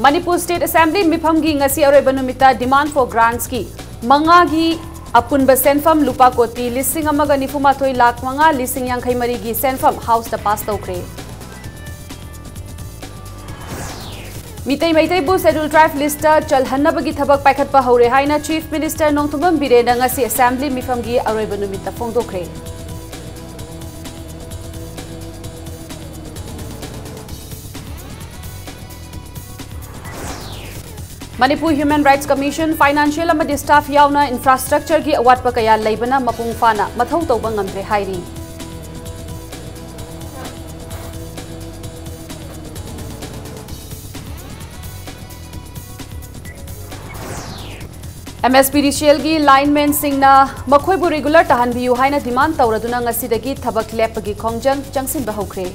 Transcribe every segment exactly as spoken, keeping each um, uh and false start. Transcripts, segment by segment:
Manipur state assembly ꯃꯤꯐꯝꯒꯤ ꯉꯁꯤ ꯑꯔꯣꯏꯕ ꯅꯨꯃꯤꯠꯇ demand for grants ꯀꯤ ꯃꯉꯥꯒꯤ ꯑꯄꯨꯟꯕ ꯁꯦꯟꯐꯝ ꯂꯨꯄꯥ ꯀꯣꯇꯤ ꯂꯤꯁꯤꯡ ꯑꯃꯒ ꯅꯤꯐꯨ ꯃꯥꯊꯣꯏ ꯂꯥꯈ ꯃꯉꯥ ꯂꯤꯁꯤꯡ ꯌꯥꯡꯈꯩ ꯃꯔꯤꯒꯤ ꯁꯦꯟꯐꯝ ꯍꯥꯎꯁꯇ ꯄꯥꯁ ꯇꯧꯈ꯭ꯔꯦ꯫ ꯃꯤꯇꯩ ꯃꯩꯇꯩꯕꯨ ꯁꯦꯗ꯭ꯌꯨꯜ ꯇ꯭ꯔꯥꯏꯕ ꯂꯤꯁꯇ ꯆꯜꯍꯟꯅꯕꯒꯤ ꯊꯕꯛ ꯄꯥꯏꯈꯠꯄ ꯍꯧꯔꯦ ꯍꯥꯏꯅ ꯆꯤꯐ ꯃꯤꯅꯤꯁꯇꯔ ꯅꯣꯡꯊꯣꯝꯕꯝ ꯕꯤꯔꯦꯟꯅ ꯉꯁꯤ ꯑꯦꯁꯦꯝꯕ꯭ꯂꯤ ꯃꯤꯐꯝꯒꯤ ꯑꯔꯣꯏꯕ ꯅꯨꯃꯤꯠꯇ ꯐꯣꯡꯗꯣꯛꯈ꯭ꯔꯦ꯫ Manipur human rights commission financial ꯑꯃꯗꯤ ꯁ꯭ꯇꯥꯐ ꯌꯥꯎꯅ ꯏꯟꯐ꯭ꯔꯥꯁ꯭ꯇ꯭ꯔꯛꯆꯔꯒꯤ ꯑꯋꯥꯠꯄ ꯀꯌꯥ ꯂꯩꯕꯅ ꯃꯄꯨꯡ ꯐꯥꯅ ꯃꯊꯧ ꯇꯧꯕ ꯉꯝꯗ꯭ꯔꯦ ꯍꯥꯏꯔꯤ꯫ ꯑꯦꯝ ꯑꯦꯁ ꯄꯤ ꯗꯤ ꯁꯤ ꯑꯦꯜꯒꯤ ꯂꯥꯏꯟꯃꯦꯟꯁꯤꯡꯅ ꯃꯈꯣꯏꯕꯨ ꯔꯤꯒꯨꯂꯔ ꯇꯥꯍꯟꯕꯤꯌꯨ ꯍꯥꯏꯅ ꯗꯤꯃꯥꯟ ꯇꯧꯔꯗꯨꯅ ꯉꯁꯤꯗꯒꯤ ꯊꯕꯛ ꯂꯦꯞꯄꯒꯤ ꯈꯣꯡꯖꯪ ꯆꯪꯁꯤꯟꯕ ꯍꯧꯈ꯭ꯔꯦ꯫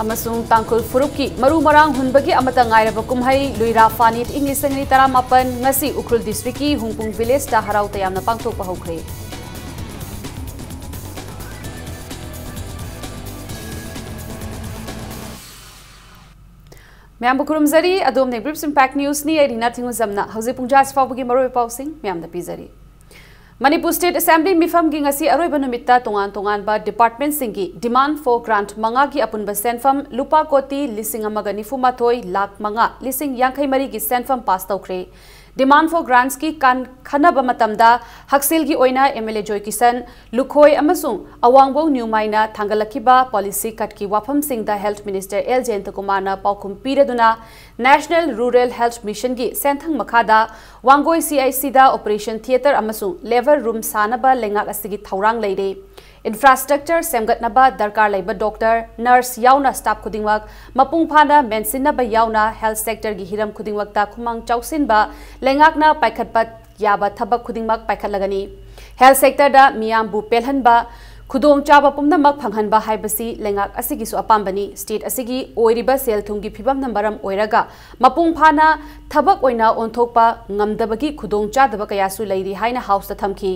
ꯑꯃꯁꯨꯡ ꯇꯥꯡꯈꯨꯜ ꯐꯨꯔꯨꯞꯀꯤ ꯃꯔꯨ ꯃꯔꯥꯡ ꯍꯨꯟꯕꯒꯤ ꯑꯃꯠꯇ ꯉꯥꯏꯔꯕ ꯀꯨꯝꯍꯩ ꯂꯨꯏꯔꯥ ꯐꯥꯅꯤꯠ ꯏꯪ ꯂꯤꯁꯤꯡ ꯑꯅꯤ ꯇꯔꯥꯃꯥꯄꯟ ꯉꯁꯤ ꯎꯈ꯭ꯔꯨꯜ ꯗꯤꯁꯇ꯭ꯔꯤꯛꯀꯤ ꯍꯨꯡꯄꯨꯡ ꯚꯤꯂꯦꯖꯇ ꯍꯔꯥꯎ ꯇꯌꯥꯝꯅ ꯄꯥꯡꯊꯣꯛꯄ ꯍꯧꯈ꯭ꯔꯦ꯫ ꯃꯌꯥꯝꯕꯨ ꯈꯨꯔꯨꯝꯖꯔꯤ꯫ ꯑꯗꯣꯝꯅ Brief Impact Newsꯅꯤ꯫ ꯑꯩ ꯔꯤꯅꯥ ꯊꯤꯡꯉꯨꯖꯝꯅ ꯍꯧꯖꯤꯛ ꯄꯨꯡ ꯇꯔꯥꯁꯤ ꯐꯥꯎꯕꯒꯤ ꯃꯔꯨꯑꯣꯏꯕ ꯄꯥꯎꯁꯤꯡ ꯃꯌꯥꯝꯗ ꯄꯤꯖꯔꯤ꯫ ꯃꯅꯤꯄꯨꯔ ꯁ꯭ꯇꯦꯠ ꯑꯦꯁꯦꯝꯕ꯭ꯂꯤ ꯃꯤꯐꯝꯒꯤ ꯉꯁꯤ ꯑꯔꯣꯏꯕ ꯅꯨꯃꯤꯠꯇ ꯇꯣꯉꯥꯟ ꯇꯣꯉꯥꯟꯕ ꯗꯤꯄꯥꯔꯠꯃꯦꯟꯠꯁꯤꯡꯒꯤ demand for grant ꯃꯉꯥꯒꯤ ꯑꯄꯨꯟꯕ ꯁꯦꯟꯐꯝ ꯂꯨꯄꯥ ꯀꯣꯇꯤ ꯂꯤꯁꯤꯡ ꯑꯃꯒ ꯅꯤꯐꯨ ꯃꯥꯊꯣꯏ ꯂꯥꯈ ꯃꯉꯥ ꯂꯤꯁꯤꯡ ꯌꯥꯡꯈꯩ ꯃꯔꯤꯒꯤ ꯁꯦꯟꯐꯝ ꯄꯥꯁ ꯇꯧꯈ꯭ꯔꯦ꯫ Demand for grantsꯀꯤ ꯀꯥꯟ-, ꯈꯟꯅꯕ ꯃꯇꯝꯗ ꯍꯛꯁꯦꯜꯒꯤ ꯑꯣꯏꯅ ꯑꯦꯝ ꯑꯦꯜ ꯑꯦ ꯖꯣꯏ ꯀꯤꯁꯟ, ꯂꯨꯈꯣꯏ ꯑꯃꯁꯨꯡ ꯑꯋꯥꯡꯕꯧ ꯅ꯭ꯌꯨꯃꯥꯏꯅ ꯊꯥꯡꯒꯠꯂꯛꯈꯤꯕ ꯄꯣꯂꯤꯁꯤ ꯀꯠꯀꯤ ꯋꯥꯐꯝꯁꯤꯡꯗ ꯍꯦꯜꯊ ꯃꯤꯅꯤꯁꯇꯔ ꯑꯦꯜ ꯖꯌꯟꯇꯀꯨꯃꯥꯔꯅ ꯄꯥꯎꯈꯨꯝ ꯄꯤꯔꯗꯨꯅ, ꯅꯦꯁꯅꯦꯜ ꯔꯨꯔꯦꯜ ꯍꯦꯜꯊ ꯃꯤꯁꯟꯒꯤ ꯁꯦꯟꯊꯪ ꯃꯈꯥꯗ ꯋꯥꯡꯒꯣꯏ ꯁꯤ ꯑꯥꯏ ꯁꯤꯗ ꯑꯣꯄꯔꯦꯁꯟ ꯊꯤꯌꯦꯇꯔ ꯑꯃꯁꯨꯡ ꯂꯦꯕꯔ ꯔꯨꯝ ꯁꯥꯅꯕ ꯂꯩꯉꯥꯛ ꯑꯁꯤꯒꯤ ꯊꯧꯔꯥꯡ ꯂꯩꯔꯦ꯫ ꯏꯟꯐ꯭ꯔꯥꯁ꯭ꯇ꯭ꯔꯛꯆꯔ ꯁꯦꯝꯒꯠꯅꯕ ꯗꯔꯀꯥꯔ ꯂꯩꯕ ꯗꯣꯛꯇꯔ, ꯅꯔꯁ ꯌꯥꯎꯅ ꯁ꯭ꯇꯥꯐ ꯈꯨꯗꯤꯡꯃꯛ ꯃꯄꯨꯡ ꯐꯥꯅ ꯃꯦꯟꯁꯤꯟꯅꯕ ꯌꯥꯎꯅ ꯍꯦꯜꯊ ꯁꯦꯛꯇꯔꯒꯤ ꯍꯤꯔꯝ ꯈꯨꯗꯤꯡꯃꯛꯇ ꯈꯨꯃꯥꯡ ꯆꯥꯎꯁꯤꯟꯕ ꯂꯩꯉꯥꯛꯅ ꯄꯥꯏꯈꯠꯄ ꯌꯥꯕ ꯊꯕꯛ ꯈꯨꯗꯤꯡꯃꯛ ꯄꯥꯏꯈꯠꯂꯒꯅꯤ꯫ ꯍꯦꯜꯊ ꯁꯦꯛꯇꯔꯗ ꯃꯤꯌꯥꯝꯕꯨ ꯄꯦꯜꯍꯟꯕ, ꯈꯨꯗꯣꯡꯆꯥꯕ ꯄꯨꯝꯅꯃꯛ ꯐꯪꯍꯟꯕ ꯍꯥꯏꯕꯁꯤ ꯂꯩꯉꯥꯛ ꯑꯁꯤꯒꯤꯁꯨ ꯑꯄꯥꯝꯕꯅꯤ꯫ State ꯑꯁꯤꯒꯤ ꯑꯣꯏꯔꯤꯕ ꯁꯦꯜ ꯊꯨꯝꯒꯤ ꯐꯤꯕꯝꯅ ꯃꯔꯝ ꯑꯣꯏꯔꯒ ꯃꯄꯨꯡ ꯐꯥꯅ ꯊꯕꯛ ꯑꯣꯏꯅ ꯑꯣꯟꯊꯣꯛꯄ ꯉꯝꯗꯕꯒꯤ ꯈꯨꯗꯣꯡꯆꯥꯗꯕ ꯀꯌꯥꯁꯨ ꯂꯩꯔꯤ ꯍꯥꯏꯅ Houseꯇ ꯊꯝꯈꯤ꯫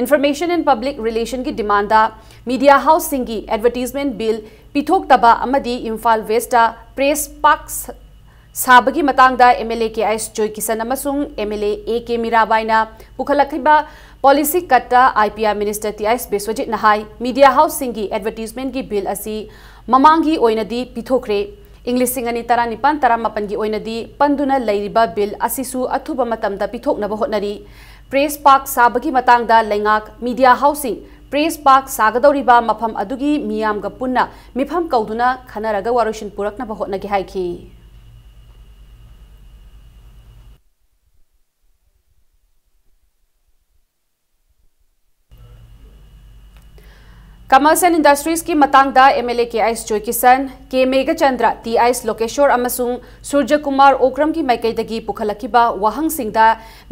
Information and Public Relationꯒꯤ demandꯗ media houseꯁꯤꯡꯒꯤ advertisement bill ꯄꯤꯊꯣꯛꯇꯕ ꯑꯃꯗꯤ ꯏꯝꯐꯥꯜ Westꯇ press park ꯁꯥꯕꯒꯤ ꯃꯇꯥꯡꯗ MLA ꯀꯦ ꯑꯩꯆ ꯖꯣꯏꯀꯤꯁꯟ ꯑꯃꯁꯨꯡ MLA ꯑꯦ ꯀꯦ ꯃꯤꯔꯥꯕꯥꯏꯅ ꯄꯨꯈꯠꯂꯛꯈꯤꯕ policy cutꯇ IPR Minister ꯇꯤ ꯑꯩꯆ ꯕꯤꯁ꯭ꯋꯖꯤꯠꯅ ꯍꯥꯏ, media houseꯁꯤꯡꯒꯤ advertisementꯀꯤ bill ꯑꯁꯤ ꯃꯃꯥꯡꯒꯤ ꯑꯣꯏꯅꯗꯤ ꯄꯤꯊꯣꯛꯈ꯭ꯔꯦ꯫ ꯏꯪ ꯂꯤꯁꯤꯡ ꯑꯅꯤ ꯇꯔꯥꯅꯤꯄꯥꯟ ꯇꯔꯥꯃꯥꯄꯟꯒꯤ ꯑꯣꯏꯅꯗꯤ ꯄꯟꯗꯨꯅ ꯂꯩꯔꯤꯕ bill ꯑꯁꯤꯁꯨ ꯑꯊꯨꯕ ꯃꯇꯝꯗ ꯄꯤꯊꯣꯛꯅꯕ ꯍꯣꯠꯅꯔꯤ꯫ Press park ꯁꯥꯕꯒꯤ ꯃꯇꯥꯡꯗ ꯂꯩꯉꯥꯛ media houseꯁꯤꯡ press park ꯁꯥꯒꯗꯧꯔꯤꯕ ꯃꯐꯝ ꯑꯗꯨꯒꯤ ꯃꯤꯌꯥꯝꯒ ꯄꯨꯟꯅ ꯃꯤꯐꯝ ꯀꯧꯗꯨꯅ ꯈꯟꯅꯔꯒ ꯋꯥꯔꯣꯏꯁꯤꯟ ꯄꯨꯔꯛꯅꯕ ꯍꯣꯠꯅꯒꯦ ꯍꯥꯏꯈꯤ꯫ Commerce and Industriesꯀꯤ ꯃꯇꯥꯡꯗ MLA ꯀꯦ ꯑꯩꯆ ꯖꯣꯏꯀꯤꯁꯟ, ꯀꯦ ꯃꯦꯘꯆꯟꯗ꯭ꯔ, ꯇꯤ ꯑꯩꯆ ꯂꯣꯀꯦꯁꯣꯔ ꯑꯃꯁꯨꯡ ꯁꯨꯔꯖꯀꯨꯃꯥꯔ ꯑꯣꯀ꯭ꯔꯝꯒꯤ ꯃꯥꯏꯀꯩꯗꯒꯤ ꯄꯨꯈꯠꯂꯛꯈꯤꯕ ꯋꯥꯍꯪꯁꯤꯡꯗ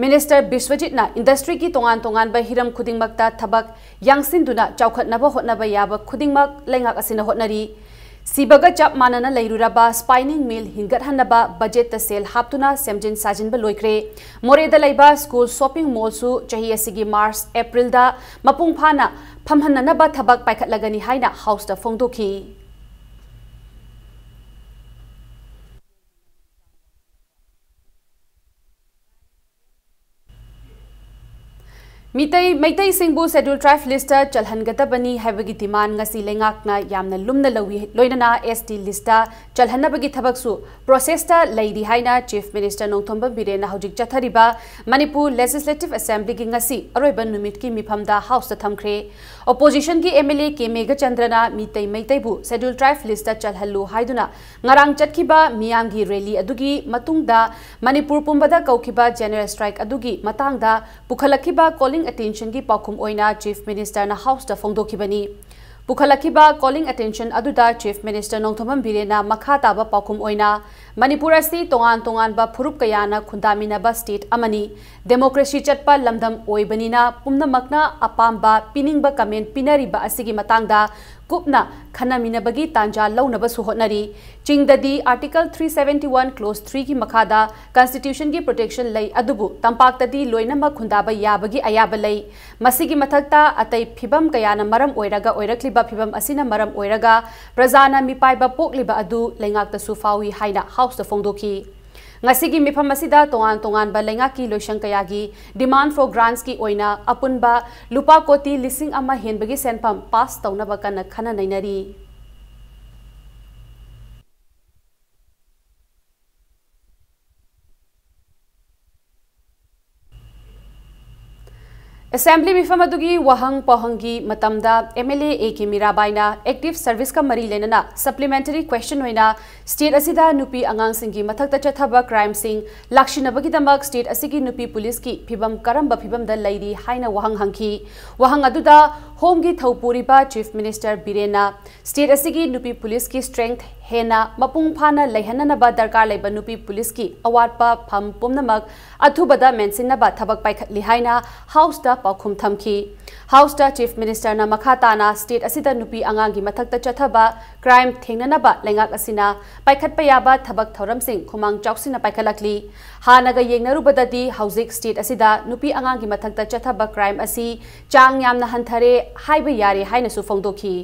Minister ꯕꯤꯁ꯭ꯋꯖꯤꯠꯅ industryꯒꯤ ꯇꯣꯉꯥꯟ ꯇꯣꯉꯥꯟꯕ ꯍꯤꯔꯝ ꯈꯨꯗꯤꯡꯃꯛꯇ ꯊꯕꯛ ꯌꯥꯡꯁꯤꯟꯗꯨꯅ ꯆꯥꯎꯈꯠꯅꯕ ꯍꯣꯠꯅꯕ ꯌꯥꯕ ꯈꯨꯗꯤꯡꯃꯛ ꯂꯩꯉꯥꯛ ꯑꯁꯤꯅ ꯍꯣꯠꯅꯔꯤ꯫ ꯁꯤꯕꯒ ꯆꯞ ꯃꯥꯟꯅꯅ ꯂꯩꯔꯨꯔꯕ spinning mill ꯍꯤꯡꯒꯠꯍꯟꯅꯕ budgetꯇ ꯁꯦꯜ ꯍꯥꯞꯇꯨꯅ ꯁꯦꯝꯖꯤꯟ ꯁꯥꯖꯤꯟꯕ ꯂꯣꯏꯈ꯭ꯔꯦ꯫ ꯃꯣꯔꯦꯗ ꯂꯩꯕ ꯁ꯭ꯀꯨꯜ ꯁꯣꯞꯄꯤꯡ ꯃꯣꯜꯁꯨ ꯆꯍꯤ ꯑꯁꯤꯒꯤ ꯃꯥꯔꯆ, ꯑꯦꯄ꯭ꯔꯤꯜꯗ ꯃꯄꯨꯡ ꯐꯥꯅ ꯐꯝꯍꯟꯅꯅꯕ ꯊꯕꯛ ꯄꯥꯏꯈꯠꯂꯒꯅꯤ ꯍꯥꯏꯅ Houseꯇ ꯐꯣꯡꯗꯣꯛꯈꯤ꯫ ꯃꯤꯇꯩ, ꯃꯩꯇꯩꯁꯤꯡꯕꯨ Scheduled Tribe listꯇ ꯆꯜꯍꯟꯒꯗꯕꯅꯤ ꯍꯥꯏꯕꯒꯤ demand ꯉꯁꯤ ꯂꯩꯉꯥꯛꯅ ꯌꯥꯝꯅ ꯂꯨꯝꯅ ꯂꯧꯏ, ꯂꯣꯏꯅꯅ S T listꯇ ꯆꯜꯍꯟꯅꯕꯒꯤ ꯊꯕꯛꯁꯨ processꯇ ꯂꯩꯔꯤ ꯍꯥꯏꯅ Chief Minister ꯅꯣꯡꯊꯣꯝꯕꯝ ꯕꯤꯔꯦꯟꯅ ꯍꯧꯖꯤꯛ ꯆꯠꯊꯔꯤꯕ ꯃꯅꯤꯄꯨꯔ Legislative Assemblyꯒꯤ ꯉꯁꯤ ꯑꯔꯣꯏꯕ ꯅꯨꯃꯤꯠꯀꯤ ꯃꯤꯐꯝꯗ Houseꯇ ꯊꯝꯈ꯭ꯔꯦ꯫ Oppositionꯒꯤ MLA ꯀꯦ ꯃꯦꯘꯆꯟꯗ꯭ꯔꯅ ꯃꯤꯇꯩ ꯃꯩꯇꯩꯕꯨ Scheduled Tribe listꯇ ꯆꯜꯍꯜꯂꯨ ꯍꯥꯏꯗꯨꯅ ꯉꯔꯥꯡ ꯆꯠꯈꯤꯕ ꯃꯤꯌꯥꯝꯒꯤ rally ꯑꯗꯨꯒꯤ ꯃꯇꯨꯡꯗ ꯃꯅꯤꯄꯨꯔ ꯄꯨꯝꯕꯗ ꯀꯧꯈꯤꯕ general strike ꯑꯗꯨꯒꯤ ꯃꯇꯥꯡꯗ ꯄꯨꯈꯠꯂꯛꯈꯤꯕ calling attentionꯒꯤ ꯄꯥꯎꯈꯨꯝ ꯑꯣꯏꯅ Chief Ministerꯅ Houseꯇ ꯐꯣꯡꯗꯣꯛꯈꯤꯕꯅꯤ꯫ ꯄꯨꯈꯠꯂꯛꯈꯤꯕ calling attention ꯑꯗꯨꯗ Chief Minister ꯅꯣꯡꯊꯣꯝꯕꯝ ꯕꯤꯔꯦꯟꯅ ꯃꯈꯥ ꯇꯥꯕ ꯄꯥꯎꯈꯨꯝ ꯑꯣꯏꯅ, ꯃꯅꯤꯄꯨꯔ ꯑꯁꯤ ꯇꯣꯉꯥꯟ ꯇꯣꯉꯥꯟꯕ ꯐꯨꯔꯨꯞ ꯀꯌꯥꯅ ꯈꯨꯟꯗꯥꯃꯤꯟꯅꯕ state ꯑꯃꯅꯤ꯫ Democracy ꯆꯠꯄ ꯂꯝꯗꯝ ꯑꯣꯏꯕꯅꯤꯅ ꯄꯨꯝꯅꯃꯛꯅ ꯑꯄꯥꯝꯕ ꯄꯤꯅꯤꯡꯕ comment ꯄꯤꯅꯔꯤꯕ ꯑꯁꯤꯒꯤ ꯃꯇꯥꯡꯗ ꯀꯨꯞꯅ ꯈꯟꯅꯃꯤꯟꯅꯕꯒꯤ ꯇꯥꯟꯖꯥ ꯂꯧꯅꯕꯁꯨ ꯍꯣꯠꯅꯔꯤ꯫ ꯆꯤꯡꯗꯗꯤ Article three seventy one Clause three ꯒꯤ ꯃꯈꯥꯗ Constitution ꯒꯤ protection ꯂꯩ, ꯑꯗꯨꯕꯨ ꯇꯝꯄꯥꯛꯇꯗꯤ ꯂꯣꯏꯅꯃꯛ ꯈꯨꯟꯗꯥꯕ ꯌꯥꯕꯒꯤ ꯑꯌꯥꯕ ꯂꯩ꯫ ꯃꯁꯤꯒꯤ ꯃꯊꯛꯇ ꯑꯇꯩ ꯐꯤꯚꯝ ꯀꯌꯥꯅ ꯃꯔꯝ ꯑꯣꯏꯔꯒ ꯑꯣꯏꯔꯛꯂꯤꯕ ꯐꯤꯚꯝ ꯑꯁꯤꯅ ꯃꯔꯝ ꯑꯣꯏꯔꯒ ꯄ꯭ꯔꯖꯥꯅ ꯃꯤꯄꯥꯏꯕ ꯄꯣꯛꯂꯤꯕ ꯑꯗꯨ ꯂꯩꯉꯥꯛꯇꯁꯨ ꯐꯥꯎꯏ ꯍꯥꯏꯅ House ꯇ ꯐꯣꯡꯗꯣꯛꯈꯤ꯫ ꯉꯁꯤꯒꯤ ꯃꯤꯐꯝ ꯑꯁꯤꯗ ꯇꯣꯉꯥꯟ ꯇꯣꯉꯥꯟꯕ ꯂꯩꯉꯥꯛꯀꯤ ꯂꯣꯏꯁꯪ ꯀꯌꯥꯒꯤ demand for grants ꯀꯤ ꯑꯣꯏꯅ ꯑꯄꯨꯟꯕ ꯂꯨꯄꯥ ꯀꯣꯇꯤ ꯂꯤꯁꯤꯡ ꯑꯃ ꯍꯦꯟꯕꯒꯤ ꯁꯦꯟꯐꯝ pass ꯇꯧꯅꯕ ꯀꯟꯅ ꯈꯟꯅ ꯅꯩꯅꯔꯤ꯫ Assembly ꯃꯤꯐꯝ ꯑꯗꯨꯒꯤ ꯋꯥꯍꯪ ꯄꯥꯎꯍꯪꯒꯤ ꯃꯇꯝꯗ M L A A K ꯃꯤꯔꯥꯕꯥꯏꯅ active service ꯀ ꯃꯔꯤ ꯂꯩꯅꯅ supplementary question ꯑꯣꯏꯅ state ꯑꯁꯤꯗ ꯅꯨꯄꯤ ꯑꯉꯥꯡꯁꯤꯡꯒꯤ ꯃꯊꯛꯇ ꯆꯠꯊꯕ crime ꯁꯤꯡ ꯂꯥꯛꯁꯤꯟꯅꯕꯒꯤꯗꯃꯛ state ꯑꯁꯤꯒꯤ ꯅꯨꯄꯤ police ꯀꯤ ꯐꯤꯕꯝ ꯀꯔꯝꯕ ꯐꯤꯕꯝꯗ ꯂꯩꯔꯤ ꯍꯥꯏꯅ ꯋꯥꯍꯪ ꯍꯪꯈꯤ꯫ ꯋꯥꯍꯪ ꯑꯗꯨꯗ Home ꯒꯤ ꯊꯧꯄꯨꯔꯤꯕ Chief Minister ꯕꯤꯔꯦꯟꯅ state ꯑꯁꯤꯒꯤ ꯅꯨꯄꯤ police ꯀꯤ strength ꯍꯦꯟꯅ ꯃꯄꯨꯡ ꯐꯥꯅ ꯂꯩꯍꯟꯅꯅꯕ ꯗꯔꯀꯥꯔ ꯂꯩꯕ ꯅꯨꯄꯤ police ꯀꯤ ꯑꯋꯥꯠꯄ ꯐꯝ ꯄꯨꯝꯅꯃꯛ ꯑꯊꯨꯕꯗ ꯃꯦꯟꯁꯤꯟꯅꯕ ꯊꯕꯛ ꯄꯥꯏꯈꯠꯂꯤ ꯍꯥꯏꯅ House ꯇ ꯄꯥꯎꯈꯨꯝ ꯊꯝꯈꯤ꯫ House ꯇ Chief Minister ꯅ ꯃꯈꯥ ꯇꯥꯅ state ꯑꯁꯤꯗ ꯅꯨꯄꯤ ꯑꯉꯥꯡꯒꯤ ꯃꯊꯛꯇ ꯆꯠꯊꯕ crime ꯊꯦꯡꯅꯅꯕ ꯂꯩꯉꯥꯛ ꯑꯁꯤꯅ ꯄꯥꯏꯈꯠꯄ ꯌꯥꯕ ꯊꯕꯛ ꯊꯧꯔꯝꯁꯤꯡ ꯈꯨꯃꯥꯡ ꯆꯥꯎꯁꯤꯟꯅ ꯄꯥꯏꯈꯠꯂꯛꯂꯤ꯫ ꯍꯥꯟꯅꯒ ꯌꯦꯡꯅꯔꯨꯕꯗꯗꯤ ꯍꯧꯖꯤꯛ state ꯑꯁꯤꯗ ꯅꯨꯄꯤ ꯑꯉꯥꯡꯒꯤ ꯃꯊꯛꯇ ꯆꯠꯊꯕ crime ꯑꯁꯤ ꯆꯥꯡ ꯌꯥꯝꯅ ꯍꯟꯊꯔꯦ ꯍꯥꯏꯕ ꯌꯥꯔꯦ ꯍꯥꯏꯅꯁꯨ ꯐꯣꯡꯗꯣꯛꯈꯤ꯫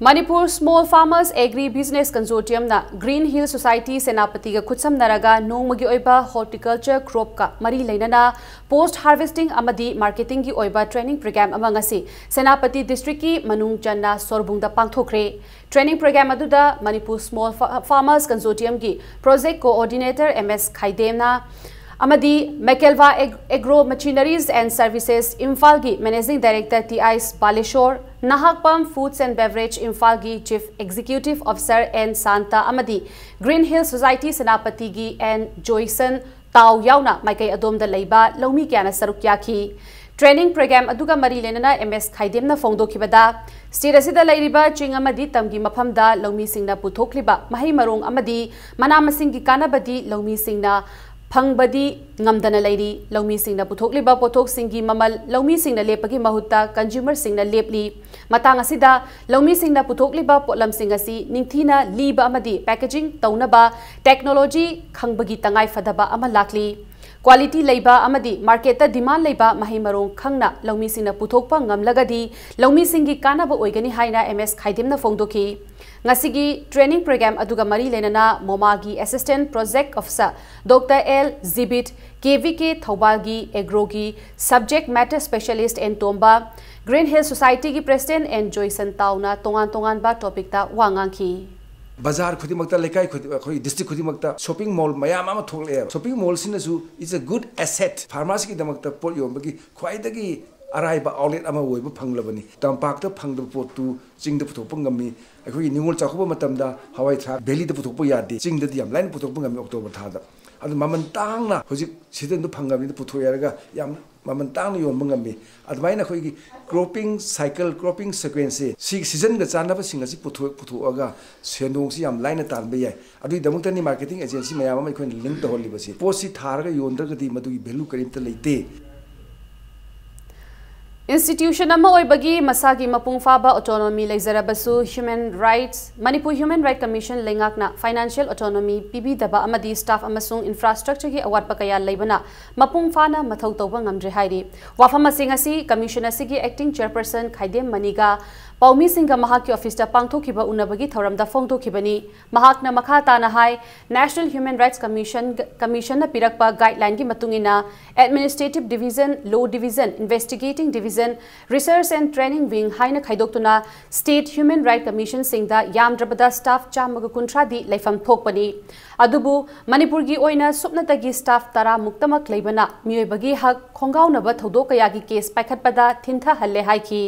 Manipur Small Farmers Agri Business Consortium ꯅ Green Hill Society ꯁꯦꯅꯥꯄꯇꯤꯒ ꯈꯨꯠꯁꯝꯅꯔꯒ ꯅꯣꯡꯃꯒꯤ ꯑꯣꯏꯕ horticulture crop ꯀ ꯃꯔꯤ ꯂꯩꯅꯅ post harvesting ꯑꯃꯗꯤ marketing ꯒꯤ ꯑꯣꯏꯕ training program ꯑꯃ ꯉꯁꯤ ꯁꯦꯅꯥꯄꯇꯤ district ꯀꯤ ꯃꯅꯨꯡ ꯆꯟꯅ ꯁꯣꯔꯕꯨꯡꯗ ꯄꯥꯡꯊꯣꯛꯈ꯭ꯔꯦ꯫ Training program ꯑꯗꯨꯗ Manipur Small Fa-, Farmers Consortium ꯒꯤ project coordinator M S ꯈꯥꯏꯗꯦꯝꯅ ꯑꯃꯗꯤ Mekelva Ag-, Agro Machineries and Services ꯏꯝꯐꯥꯜꯒꯤ managing director T I ꯕꯥꯂꯦꯁꯣꯔ, ꯅꯍꯥꯛꯄꯝ Foods and Beverage ꯏꯝꯐꯥꯜꯒꯤ Chief Executive Officer N Shanta ꯑꯃꯗꯤ Green Hill Society ꯁꯦꯅꯥꯄꯇꯤꯒꯤ N Joyson ꯇꯥꯎ ꯌꯥꯎꯅ ꯃꯥꯏꯀꯩ ꯑꯗꯣꯝꯗ ꯂꯩꯕ ꯂꯧꯃꯤ ꯀꯌꯥꯅ ꯁꯔꯨꯛ ꯌꯥꯈꯤ꯫ Training program ꯑꯗꯨꯒ ꯃꯔꯤ ꯂꯩꯅꯅ ꯑꯦꯝ ꯑꯦꯁ ꯈꯥꯏꯗꯦꯝꯅ ꯐꯣꯡꯗꯣꯛꯈꯤꯕꯗ, state ꯑꯁꯤꯗ ꯂꯩꯔꯤꯕ ꯆꯤꯡ ꯑꯃꯗꯤ ꯇꯝꯒꯤ ꯃꯐꯝꯗ ꯂꯧꯃꯤꯁꯤꯡꯅ ꯄꯨꯊꯣꯛꯂꯤꯕ ꯃꯍꯩ ꯃꯔꯣꯡ ꯑꯃꯗꯤ ꯃꯅꯥ ꯃꯁꯤꯡꯒꯤ ꯀꯥꯟꯅꯕꯗꯤ ꯂꯧꯃꯤꯁꯤꯡꯅ ꯐꯪꯕꯗꯤ ꯉꯝꯗꯅ ꯂꯩꯔꯤ꯫ ꯂꯧꯃꯤꯁꯤꯡꯅ ꯄꯨꯊꯣꯛꯂꯤꯕ ꯄꯣꯠꯊꯣꯛꯁꯤꯡꯒꯤ ꯃꯃꯜ ꯂꯧꯃꯤꯁꯤꯡꯅ ꯂꯦꯞꯄꯒꯤ ꯃꯍꯨꯠꯇ consumerꯁꯤꯡꯅ ꯂꯦꯞꯂꯤ꯫ ꯃꯇꯥꯡ ꯑꯁꯤꯗ ꯂꯧꯃꯤꯁꯤꯡꯅ ꯄꯨꯊꯣꯛꯂꯤꯕ ꯄꯣꯠꯂꯝꯁꯤꯡ ꯑꯁꯤ ꯅꯤꯡꯊꯤꯅ ꯂꯤꯕ ꯑꯃꯗꯤ packaging ꯇꯧꯅꯕ technology ꯈꯪꯕꯒꯤ ꯇꯉꯥꯏ ꯐꯗꯕ ꯑꯃ ꯂꯥꯛꯂꯤ꯫ Quality ꯂꯩꯕ ꯑꯃꯗꯤ marketꯇ demand ꯂꯩꯕ ꯃꯍꯩ ꯃꯔꯣꯡ ꯈꯪꯅ ꯂꯧꯃꯤꯁꯤꯡꯅ ꯄꯨꯊꯣꯛꯄ ꯉꯝꯂꯒꯗꯤ ꯂꯧꯃꯤꯁꯤꯡꯒꯤ ꯀꯥꯟꯅꯕ ꯑꯣꯏꯒꯅꯤ ꯍꯥꯏꯅ ꯑꯦꯝ ꯑꯦꯁ ꯈꯥꯏꯗꯦꯝꯅ ꯐꯣꯡꯗꯣꯛꯈꯤ꯫ ꯉꯁꯤꯒꯤ training program ꯑꯗꯨꯒ ꯃꯔꯤ ꯂꯩꯅꯅ ꯃꯣꯃꯥꯒꯤ Assistant Project Officer doctor L Jibit, K V K ꯊꯧꯕꯥꯜꯒꯤ ꯑꯦꯒ꯭ꯔꯣꯒꯤ subject matter specialist N Tomba, Green Hill Societyꯒꯤ President ꯑꯦꯟ ꯖꯣꯏꯁꯟ ꯇꯥꯎꯅ ꯇꯣꯉꯥꯟ ꯇꯣꯉꯥꯟꯕ topicꯇ ꯋꯥ ꯉꯥꯡꯈꯤ꯫ ꯕꯖꯥꯔ ꯈꯨꯗꯤꯡꯃꯛꯇ, ꯂꯩꯀꯥꯏ ꯈꯨꯗꯤꯡ, ꯑꯩꯈꯣꯏ district ꯈꯨꯗꯤꯡꯃꯛꯇ shopping mall ꯃꯌꯥꯝ ꯑꯃ ꯊꯣꯛꯂꯛꯑꯦꯕ꯫ Shopping mallꯁꯤꯅꯁꯨ is a good asset, farmersꯀꯤꯗꯃꯛꯇ ꯄꯣꯠ ꯌꯣꯟꯕꯒꯤ ꯈ꯭ꯋꯥꯏꯗꯒꯤ ꯑꯔꯥꯏꯕ outlet ꯑꯃ ꯑꯣꯏꯕ ꯐꯪꯂꯕꯅꯤ꯫ ꯇꯝꯄꯥꯛꯇ ꯐꯪꯗꯕ ꯄꯣꯠꯇꯨ ꯆꯤꯡꯗ ꯄꯨꯊꯣꯛꯄ ꯉꯝꯃꯤ꯫ ꯑꯩꯈꯣꯏꯒꯤ ꯅꯤꯉꯣꯜ ꯆꯥꯛꯀꯧꯕ ꯃꯇꯝꯗ ꯍꯋꯥꯏ ꯊ꯭ꯔꯥꯛ valleyꯗ ꯄꯨꯊꯣꯛꯄ ꯌꯥꯗꯦ, ꯆꯤꯡꯗꯗꯤ ꯌꯥꯝ ꯂꯥꯏꯅ ꯄꯨꯊꯣꯛꯄ ꯉꯝꯃꯤ October ꯊꯥꯗ꯫ ꯑꯗꯨ ꯃꯃꯜ ꯇꯥꯡꯅ ꯍꯧꯖꯤꯛ seasonꯗꯨ ꯐꯪꯉꯕꯅꯤꯅ ꯄꯨꯊꯣꯛꯑꯦ ꯍꯥꯏꯔꯒ ꯌꯥꯝ ꯃꯃꯜ ꯇꯥꯡꯅ ꯌꯣꯟꯕ ꯉꯝꯃꯤ꯫ ꯑꯗꯨꯃꯥꯏꯅ ꯑꯩꯈꯣꯏꯒꯤ cropping cycle, cropping sequenceꯁꯦ ꯁꯤ seasonꯒ ꯆꯥꯟꯅꯕꯁꯤꯡ ꯑꯁꯤ ꯄꯨꯊꯣꯛ-, ꯄꯨꯊꯣꯛꯑꯒ ꯁꯦꯟꯗꯣꯡꯁꯤ ꯌꯥꯝ ꯂꯥꯏꯅ ꯇꯥꯟꯕ ꯌꯥꯏ꯫ ꯑꯗꯨꯒꯤꯗꯃꯛꯇꯅꯤ marketing agency ꯃꯌꯥꯝ ꯑꯃ ꯑꯩꯈꯣꯏꯅ link ꯇꯧꯍꯜꯂꯤꯕꯁꯤ꯫ ꯄꯣꯠꯁꯤ ꯊꯥꯔꯒ ꯌꯣꯟꯗ꯭ꯔꯒꯗꯤ ꯃꯗꯨꯒꯤ value ꯀꯔꯤꯝꯇ ꯂꯩꯇꯦ꯫ Institution ꯑꯃ ꯑꯣꯏꯕꯒꯤ ꯃꯁꯥꯒꯤ ꯃꯄꯨꯡ ꯐꯥꯕ autonomy ꯂꯩꯖꯔꯕꯁꯨ human rights, Manipur Human Rights Commission ꯂꯩꯉꯥꯛꯅ financial autonomy ꯄꯤꯕꯤꯗꯕ ꯑꯃꯗꯤ staff ꯑꯃꯁꯨꯡ infrastructureꯒꯤ ꯑꯋꯥꯠꯄ ꯀꯌꯥ ꯂꯩꯕꯅ ꯃꯄꯨꯡ ꯐꯥꯅ ꯃꯊꯧ ꯇꯧꯕ ꯉꯝꯗ꯭ꯔꯦ ꯍꯥꯏꯔꯤ꯫ ꯋꯥꯐꯝ ꯑꯁꯤ ꯉꯁꯤ commission ꯑꯁꯤꯒꯤ acting chairperson ꯈꯥꯏꯗꯦꯝ ꯃꯅꯤꯒ ꯄꯥꯎꯃꯤꯁꯤꯡꯒ ꯃꯍꯥꯛꯀꯤ officeꯇ ꯄꯥꯡꯊꯣꯛꯈꯤꯕ ꯎꯅꯕꯒꯤ ꯊꯧꯔꯝꯗ ꯐꯣꯡꯗꯣꯛꯈꯤꯕꯅꯤ꯫ ꯃꯍꯥꯛꯅ ꯃꯈꯥ ꯇꯥꯅ ꯍꯥꯏ, National Human Rights Commission, Commissionꯅ ꯄꯤꯔꯛꯄ guideline ꯒꯤ ꯃꯇꯨꯡ ꯏꯟꯅ Administrative Division, Law Division, Investigating Division, Research and Training Wing ꯍꯥꯏꯅ ꯈꯥꯏꯗꯣꯛꯇꯨꯅ state human rights commissionꯁꯤꯡꯗ ꯌꯥꯝꯗ꯭ꯔꯕꯗ staff ꯆꯥꯝꯃꯒ ꯀꯨꯟꯊ꯭ꯔꯥꯗꯤ ꯂꯩꯐꯝ ꯊꯣꯛꯄꯅꯤ꯫ ꯑꯗꯨꯕꯨ ꯃꯅꯤꯄꯨꯔꯒꯤ ꯑꯣꯏꯅ ꯁꯨꯞꯅꯇꯒꯤ staff ꯇꯔꯥ ꯃꯨꯛꯇꯃꯛ ꯂꯩꯕꯅ ꯃꯤꯑꯣꯏꯕꯒꯤ ꯍꯛ ꯈꯣꯡꯒꯥꯎꯅꯕ ꯊꯧꯗꯣꯛ ꯀꯌꯥꯒꯤ case ꯄꯥꯏꯈꯠꯄꯗ ꯊꯤꯟꯊꯍꯜꯂꯦ ꯍꯥꯏꯈꯤ꯫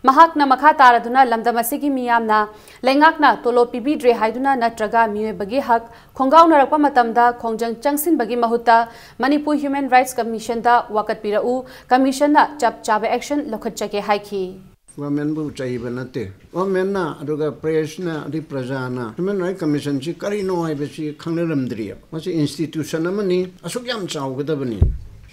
ꯃꯍꯥꯛꯅ ꯃꯈꯥ ꯇꯥꯔꯗꯨꯅ ꯂꯝꯗꯝ ꯑꯁꯤꯒꯤ ꯃꯤꯌꯥꯝꯅ ꯂꯩꯉꯥꯛꯅ ꯇꯣꯂꯣꯞ ꯄꯤꯕꯤꯗ꯭ꯔꯦ ꯍꯥꯏꯗꯨꯅ ꯅꯠꯇ꯭ꯔꯒ ꯃꯤꯑꯣꯏꯕꯒꯤ ꯍꯛ ꯈꯣꯡꯒꯥꯎꯅꯔꯛꯄ ꯃꯇꯝꯗ ꯈꯣꯡꯖꯪ ꯆꯪꯁꯤꯟꯕꯒꯤ ꯃꯍꯨꯠꯇ ꯃꯅꯤꯄꯨꯔ ꯍ꯭ꯌꯨꯃꯦꯟ ꯔꯥꯏꯠꯁ ꯀꯃꯤꯁꯟꯗ ꯋꯥꯀꯠꯄꯤꯔꯛꯎ, ꯀꯃꯤꯁꯟꯅ ꯆꯞ ꯆꯥꯕ ꯑꯦꯛꯁꯟ ꯂꯧꯈꯠꯆꯒꯦ ꯍꯥꯏꯈꯤ꯫ ꯒꯣꯔꯃꯦꯟꯕꯨ ꯆꯩꯕ ꯅꯠꯇꯦ꯫ ꯒꯣꯔꯃꯦꯟꯅ ꯑꯗꯨꯒ ꯄ꯭ꯔꯦꯁꯅ ꯑꯗꯩ ꯄ꯭ꯔꯖꯥꯅ ꯍ꯭ꯌꯨꯃꯦꯟ ꯔꯥꯏꯠ ꯀꯃꯤꯁꯟꯁꯤ ꯀꯔꯤꯅꯣ ꯍꯥꯏꯕꯁꯤ ꯈꯪꯅꯔꯝꯗ꯭ꯔꯤꯑꯕ꯫ ꯃꯁꯤ ꯏꯟꯁꯇꯤꯇ꯭ꯌꯨꯁꯟ ꯑꯃꯅꯤ, ꯑꯁꯨꯛ ꯌꯥꯝ ꯆꯥꯎꯒꯗꯕꯅꯤ꯫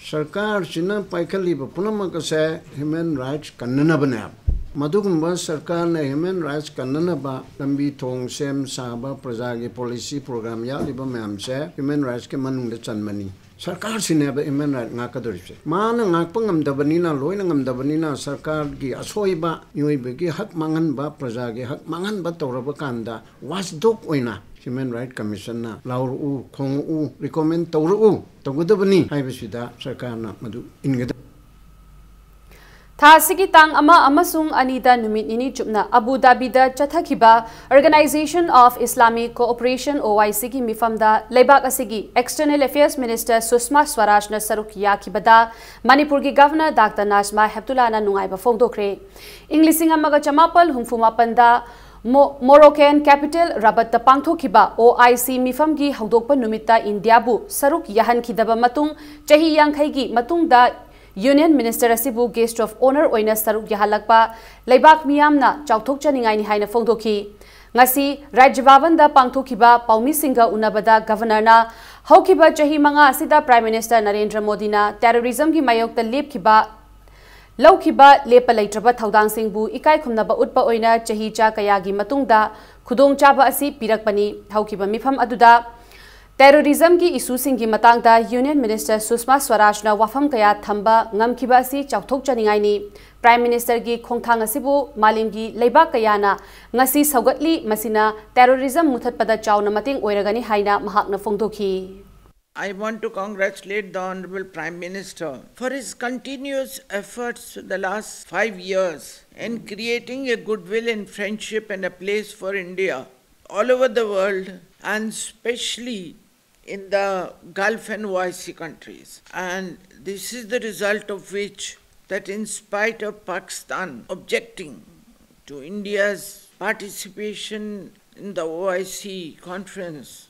ꯁꯔꯀꯥꯔꯁꯤꯅ ꯄꯥꯏꯈꯠꯂꯤꯕ ꯄꯨꯝꯅꯃꯛ ꯑꯁꯦ ꯍ꯭ꯌꯨꯃꯦꯟ ꯔꯥꯏꯠꯁ ꯀꯟꯅꯅꯕꯅꯦꯕ꯫ ꯃꯗꯨꯒꯨꯝꯕ ꯁꯔꯀꯥꯔꯅ ꯍ꯭ꯌꯨꯃꯦꯟ ꯔꯥꯏꯠꯁ ꯀꯟꯅꯅꯕ ꯂꯝꯕꯤ ꯊꯣꯡ ꯁꯦꯝ ꯁꯥꯕ, ꯄ꯭ꯔꯖꯥꯒꯤ ꯄꯣꯂꯤꯁꯤ ꯄ꯭ꯔꯣꯒ꯭ꯔꯥꯝ ꯌꯥꯎꯔꯤꯕ ꯃꯌꯥꯝꯁꯦ ꯍ꯭ꯌꯨꯃꯦꯟ ꯔꯥꯏꯠꯁꯀꯤ ꯃꯅꯨꯡꯗ ꯆꯟꯕꯅꯤ꯫ ꯁꯔꯀꯥꯔꯁꯤꯅꯦꯕ ꯍ꯭ꯌꯨꯃꯦꯟ ꯔꯥꯏꯠ ꯉꯥꯛꯀꯗꯧꯔꯤꯁꯦ꯫ ꯃꯥꯅ ꯉꯥꯛꯄ ꯉꯝꯗꯕꯅꯤꯅ, ꯂꯣꯏꯅ ꯉꯝꯗꯕꯅꯤꯅ, ꯁꯔꯀꯥꯔꯒꯤ ꯑꯁꯣꯏꯕ, ꯃꯤꯑꯣꯏꯕꯒꯤ ꯍꯛ ꯃꯥꯡꯍꯟꯕ, ꯄ꯭ꯔꯖꯥꯒꯤ ꯍꯛ ꯃꯥꯡꯍꯟꯕ ꯇꯧꯔꯕ ꯀꯥꯟꯗ ꯋꯥꯆ ꯗꯣꯒ ꯑꯣꯏꯅ ꯍ꯭ꯌꯨꯃꯦꯟ ꯔꯥꯏꯠ ꯀꯃꯤꯁꯟꯅ ꯂꯥꯎꯔꯛꯎ, ꯈꯣꯡꯉꯛꯎ, ꯔꯤꯀꯣꯃꯦꯟ ꯇꯧꯔꯛꯎ, ꯇꯧꯒꯗꯕꯅꯤ ꯍꯥꯏꯕꯁꯤꯗ ꯁꯔꯀꯥꯔꯅ ꯃꯗꯨ ꯏꯟꯒꯗꯕꯅꯤ꯫ ꯊꯥ ꯑꯁꯤꯒꯤ ꯇꯥꯡ ꯑꯃ ꯑꯃꯁꯨꯡ ꯑꯅꯤꯗ ꯅꯨꯃꯤꯠ ꯅꯤꯅꯤ ꯆꯨꯞꯅ Abu ꯙꯥꯕꯤꯗ ꯆꯠꯊꯈꯤꯕ Organisation of Islamic Cooperation, OIC, ꯒꯤ ꯃꯤꯐꯝꯗ ꯂꯩꯕꯥꯛ ꯑꯁꯤꯒꯤ External Affairs Minister ꯁꯨꯁꯃꯥ ꯁ꯭ꯋꯥꯔꯥꯖꯅ ꯁꯔꯨꯛ ꯌꯥꯈꯤꯕꯗ ꯃꯅꯤꯄꯨꯔꯒꯤ Governor ꯗꯥꯛꯇꯔ ꯅꯥꯖꯃꯥ ꯍꯦꯞꯇꯨꯂꯥꯅ ꯅꯨꯡꯉꯥꯏꯕ ꯐꯣꯡꯗꯣꯛꯈ꯭ꯔꯦ꯫ ꯏꯪ ꯂꯤꯁꯤꯡ ꯑꯃꯒ ꯆꯃꯥꯄꯜ ꯍꯨꯝꯐꯨ ꯃꯥꯄꯟꯗ ꯃꯣ-, Moroccan capital ꯔꯕꯠꯇ ꯄꯥꯡꯊꯣꯛꯈꯤꯕ OIC ꯃꯤꯐꯝꯒꯤ ꯍꯧꯗꯣꯛꯄ ꯅꯨꯃꯤꯠꯇ ꯏꯟꯗꯤꯌꯥꯕꯨ ꯁꯔꯨꯛ ꯌꯥꯍꯟꯈꯤꯗꯕ ꯃꯇꯨꯡ ꯆꯍꯤ ꯌꯥꯡꯈꯩꯒꯤ ꯃꯇꯨꯡꯗ Union Minister ꯑꯁꯤꯕꯨ Guest of Honour ꯑꯣꯏꯅ ꯁꯔꯨꯛ ꯌꯥꯍꯜꯂꯛꯄ ꯂꯩꯕꯥꯛ ꯃꯤꯌꯥꯝꯅ ꯆꯥꯎꯊꯣꯛꯆꯅꯤꯡꯉꯥꯏꯅꯤ ꯍꯥꯏꯅ ꯐꯣꯡꯗꯣꯛꯈꯤ꯫ ꯉꯁꯤ ꯔꯥꯖ꯭ꯌ ꯚꯕꯟꯗ ꯄꯥꯡꯊꯣꯛꯈꯤꯕ ꯄꯥꯎꯃꯤꯁꯤꯡꯒ ꯎꯅꯕꯗ Governorꯅ ꯍꯧꯈꯤꯕ ꯆꯍꯤ ꯃꯉꯥ ꯑꯁꯤꯗ Prime Minister ꯅꯔꯦꯟꯗ꯭ꯔ ꯃꯣꯗꯤꯅ terrorismꯒꯤ ꯃꯥꯌꯣꯛꯇ ꯂꯦꯞꯈꯤꯕ, ꯂꯧꯈꯤꯕ ꯂꯦꯞꯄ ꯂꯩꯇ꯭ꯔꯕ ꯊꯧꯗꯥꯡꯁꯤꯡꯕꯨ ꯏꯀꯥꯏ ꯈꯨꯝꯅꯕ ꯎꯠꯄ ꯑꯣꯏꯅ ꯆꯍꯤ ꯆꯥ ꯀꯌꯥꯒꯤ ꯃꯇꯨꯡꯗ ꯈꯨꯗꯣꯡꯆꯥꯕ ꯑꯁꯤ ꯄꯤꯔꯛꯄꯅꯤ꯫ ꯍꯧꯈꯤꯕ ꯃꯤꯐꯝ ꯑꯗꯨꯗ terrorismꯒꯤ issueꯁꯤꯡꯒꯤ ꯃꯇꯥꯡꯗ Union Minister ꯁꯨꯁꯃꯥ ꯁ꯭ꯋꯥꯔꯥꯖꯅ ꯋꯥꯐꯝ ꯀꯌꯥ ꯊꯝꯕ ꯉꯝꯈꯤꯕ ꯑꯁꯤ ꯆꯥꯎꯊꯣꯛꯆꯅꯤꯡꯉꯥꯏꯅꯤ꯫ Prime Ministerꯒꯤ ꯈꯣꯡꯊꯥꯡ ꯑꯁꯤꯕꯨ ꯃꯥꯂꯦꯝꯒꯤ ꯂꯩꯕꯥꯛ ꯀꯌꯥꯅ ꯉꯁꯤ ꯁꯧꯒꯠꯂꯤ, ꯃꯁꯤꯅ terrorism ꯃꯨꯊꯠꯄꯗ ꯆꯥꯎꯅ ꯃꯇꯦꯡ ꯑꯣꯏꯔꯒꯅꯤ ꯍꯥꯏꯅ ꯃꯍꯥꯛꯅ ꯐꯣꯡꯗꯣꯛꯈꯤ꯫ I want to congratulate the Honorable Prime Minister for his continuous efforts for the last five years in creating a goodwill and friendship and a place for India all over the world, and especially in the Gulf and OIC countries. And this is the result of which that in spite of Pakistan objecting to India's participation in the O I C conference,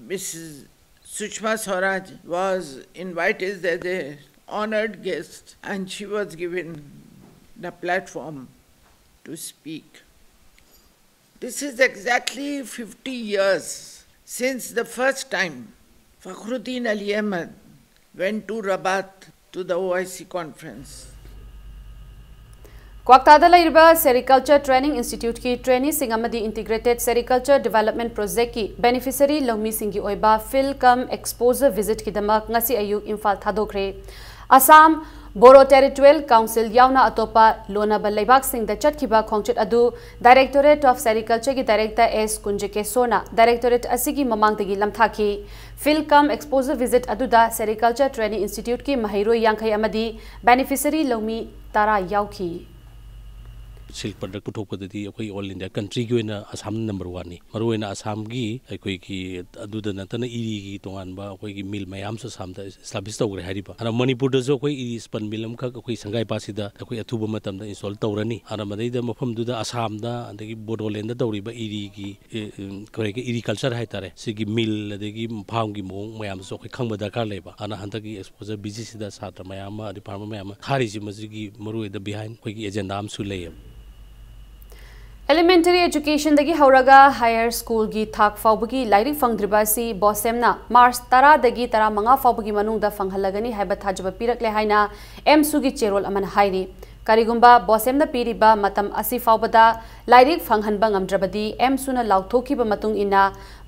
Missus Sushma Swaraj was invited as a honored guest, and she was given the platform to speak. This is exactly fifty years since the first time Fakhruddin Ali Ahmed went to Rabat to the O I C conference. ꯀ꯭ꯋꯥꯛꯇꯥꯗ ꯂꯩꯔꯤꯕ Sericulture Training Institute ꯀꯤ trainee ꯁꯤꯡ ꯑꯃꯗꯤ Integrated Sericulture Development Project ꯀꯤ beneficiary ꯂꯧꯃꯤꯁꯤꯡꯒꯤ ꯑꯣꯏꯕ field cum exposure visit ꯀꯤꯗꯃꯛ ꯉꯁꯤ ꯑꯌꯨꯛ ꯏꯝꯐꯥꯜ ꯊꯥꯗꯣꯛꯈ꯭ꯔꯦ꯫ ꯑꯁꯥꯝ, ꯕꯣꯔꯣ Territorial Council ꯌꯥꯎꯅ ꯑꯇꯣꯞꯄ ꯂꯣꯟꯅꯕ ꯂꯩꯕꯥꯛꯁꯤꯡꯗ ꯆꯠꯈꯤꯕ ꯈꯣꯡꯆꯠ ꯑꯗꯨ Directorate of Sericulture ꯒꯤ Director S ꯀꯨꯟꯖꯀꯦꯁꯣꯔꯅ Directorate ꯑꯁꯤꯒꯤ ꯃꯃꯥꯡꯗꯒꯤ ꯂꯝꯊꯥꯈꯤ꯫ Field cum exposure visit ꯑꯗꯨꯗ Sericulture Training Institute ꯀꯤ ꯃꯍꯩꯔꯣꯏ ꯌꯥꯡꯈꯩ ꯑꯃꯗꯤ beneficiary ꯂꯧꯃꯤ ꯇꯔꯥ ꯌꯥꯎꯈꯤ꯫ Silk product ꯄꯨꯊꯣꯛꯄꯗꯗꯤ ꯑꯩꯈꯣꯏ all India country ꯒꯤ ꯑꯣꯏꯅ ꯑꯁꯥꯝꯅ number one ꯅꯤ꯫ ꯃꯔꯨꯑꯣꯏꯅ ꯑꯁꯥꯝꯒꯤ ꯑꯩꯈꯣꯏꯒꯤ ꯑꯗꯨꯗ ꯅꯠꯇꯅ ꯏꯔꯤꯒꯤ ꯇꯣꯉꯥꯟꯕ ꯑꯩꯈꯣꯏꯒꯤ mill ꯃꯌꯥꯝꯁꯨ ꯑꯁꯥꯝꯗ establish ꯇꯧꯈ꯭ꯔꯦ ꯍꯥꯏꯔꯤꯕ꯫ ꯑꯗ ꯃꯅꯤꯄꯨꯔꯗꯁꯨ ꯑꯩꯈꯣꯏ ꯏꯔꯤ spun mill ꯑꯃꯈꯛ ꯑꯩꯈꯣꯏ ꯁꯪꯒꯥꯏ ꯄꯥꯠꯁꯤꯗ ꯑꯩꯈꯣꯏ ꯑꯊꯨꯕ ꯃꯇꯝꯗ install ꯇꯧꯔꯅꯤ꯫ ꯑꯗ ꯃꯗꯩꯗ ꯃꯐꯝꯗꯨꯗ ꯑꯁꯥꯝꯗ ꯑꯗꯒꯤ ꯕꯣꯗꯣꯂꯦꯟꯗ ꯇꯧꯔꯤꯕ ꯏꯔꯤꯒꯤ ꯑꯦ, ꯎꯝ, ꯀꯔꯤ ꯀꯔꯤ ꯏꯔꯤ culture ꯍꯥꯏꯇꯥꯔꯦ, ꯁꯤꯒꯤ mill ꯑꯗꯒꯤ farm ꯒꯤ ꯃꯑꯣꯡ ꯃꯌꯥꯝꯁꯨ ꯑꯩꯈꯣꯏ ꯈꯪꯕ ꯗꯔꯀꯥꯔ ꯂꯩꯕ꯫ ꯑꯗꯨꯅ ꯍꯟꯗꯛꯀꯤ exposure visit ꯁꯤꯗ ꯁꯥꯇ꯭ꯔ ꯃꯌꯥꯝ ꯑꯃ ꯑꯗꯩ farmer ꯃꯌꯥꯝ ꯑꯃ ꯊꯥꯔꯤꯁꯤ ꯃꯁꯤꯒꯤ ꯃꯔꯨꯑꯣꯏꯕ behind ꯑꯩꯈꯣꯏꯒꯤ agenda ꯑꯃꯁꯨ ꯂꯩꯌꯦꯕ꯫ Elementary education ꯗꯒꯤ ꯍꯧꯔꯒ higher school ꯒꯤ ꯊꯥꯛ ꯐꯥꯎꯕꯒꯤ ꯂꯥꯏꯔꯤꯛ ꯐꯪꯗ꯭ꯔꯤꯕ ꯑꯁꯤ BOSEM ꯅ March ꯇꯔꯥꯗꯒꯤ ꯇꯔꯥꯃꯉꯥ ꯐꯥꯎꯕꯒꯤ ꯃꯅꯨꯡꯗ ꯐꯪꯍꯜꯂꯒꯅꯤ ꯍꯥꯏꯕ ꯊꯥꯖꯕ ꯄꯤꯔꯛꯂꯦ ꯍꯥꯏꯅ ꯑꯦꯝꯁꯨꯒꯤ ꯆꯦꯔꯣꯜ ꯑꯃꯅ ꯍꯥꯏꯔꯤ꯫ ꯀꯔꯤꯒꯨꯝꯕ BOSEM ꯅ ꯄꯤꯔꯤꯕ ꯃꯇꯝ ꯑꯁꯤ ꯐꯥꯎꯕꯗ ꯂꯥꯏꯔꯤꯛ ꯐꯪꯍꯟꯕ ꯉꯝꯗ꯭ꯔꯕꯗꯤ ꯑꯦꯝꯁꯨꯅ ꯂꯥꯎꯊꯣꯛꯈꯤꯕ ꯃꯇꯨꯡ ꯏꯟꯅ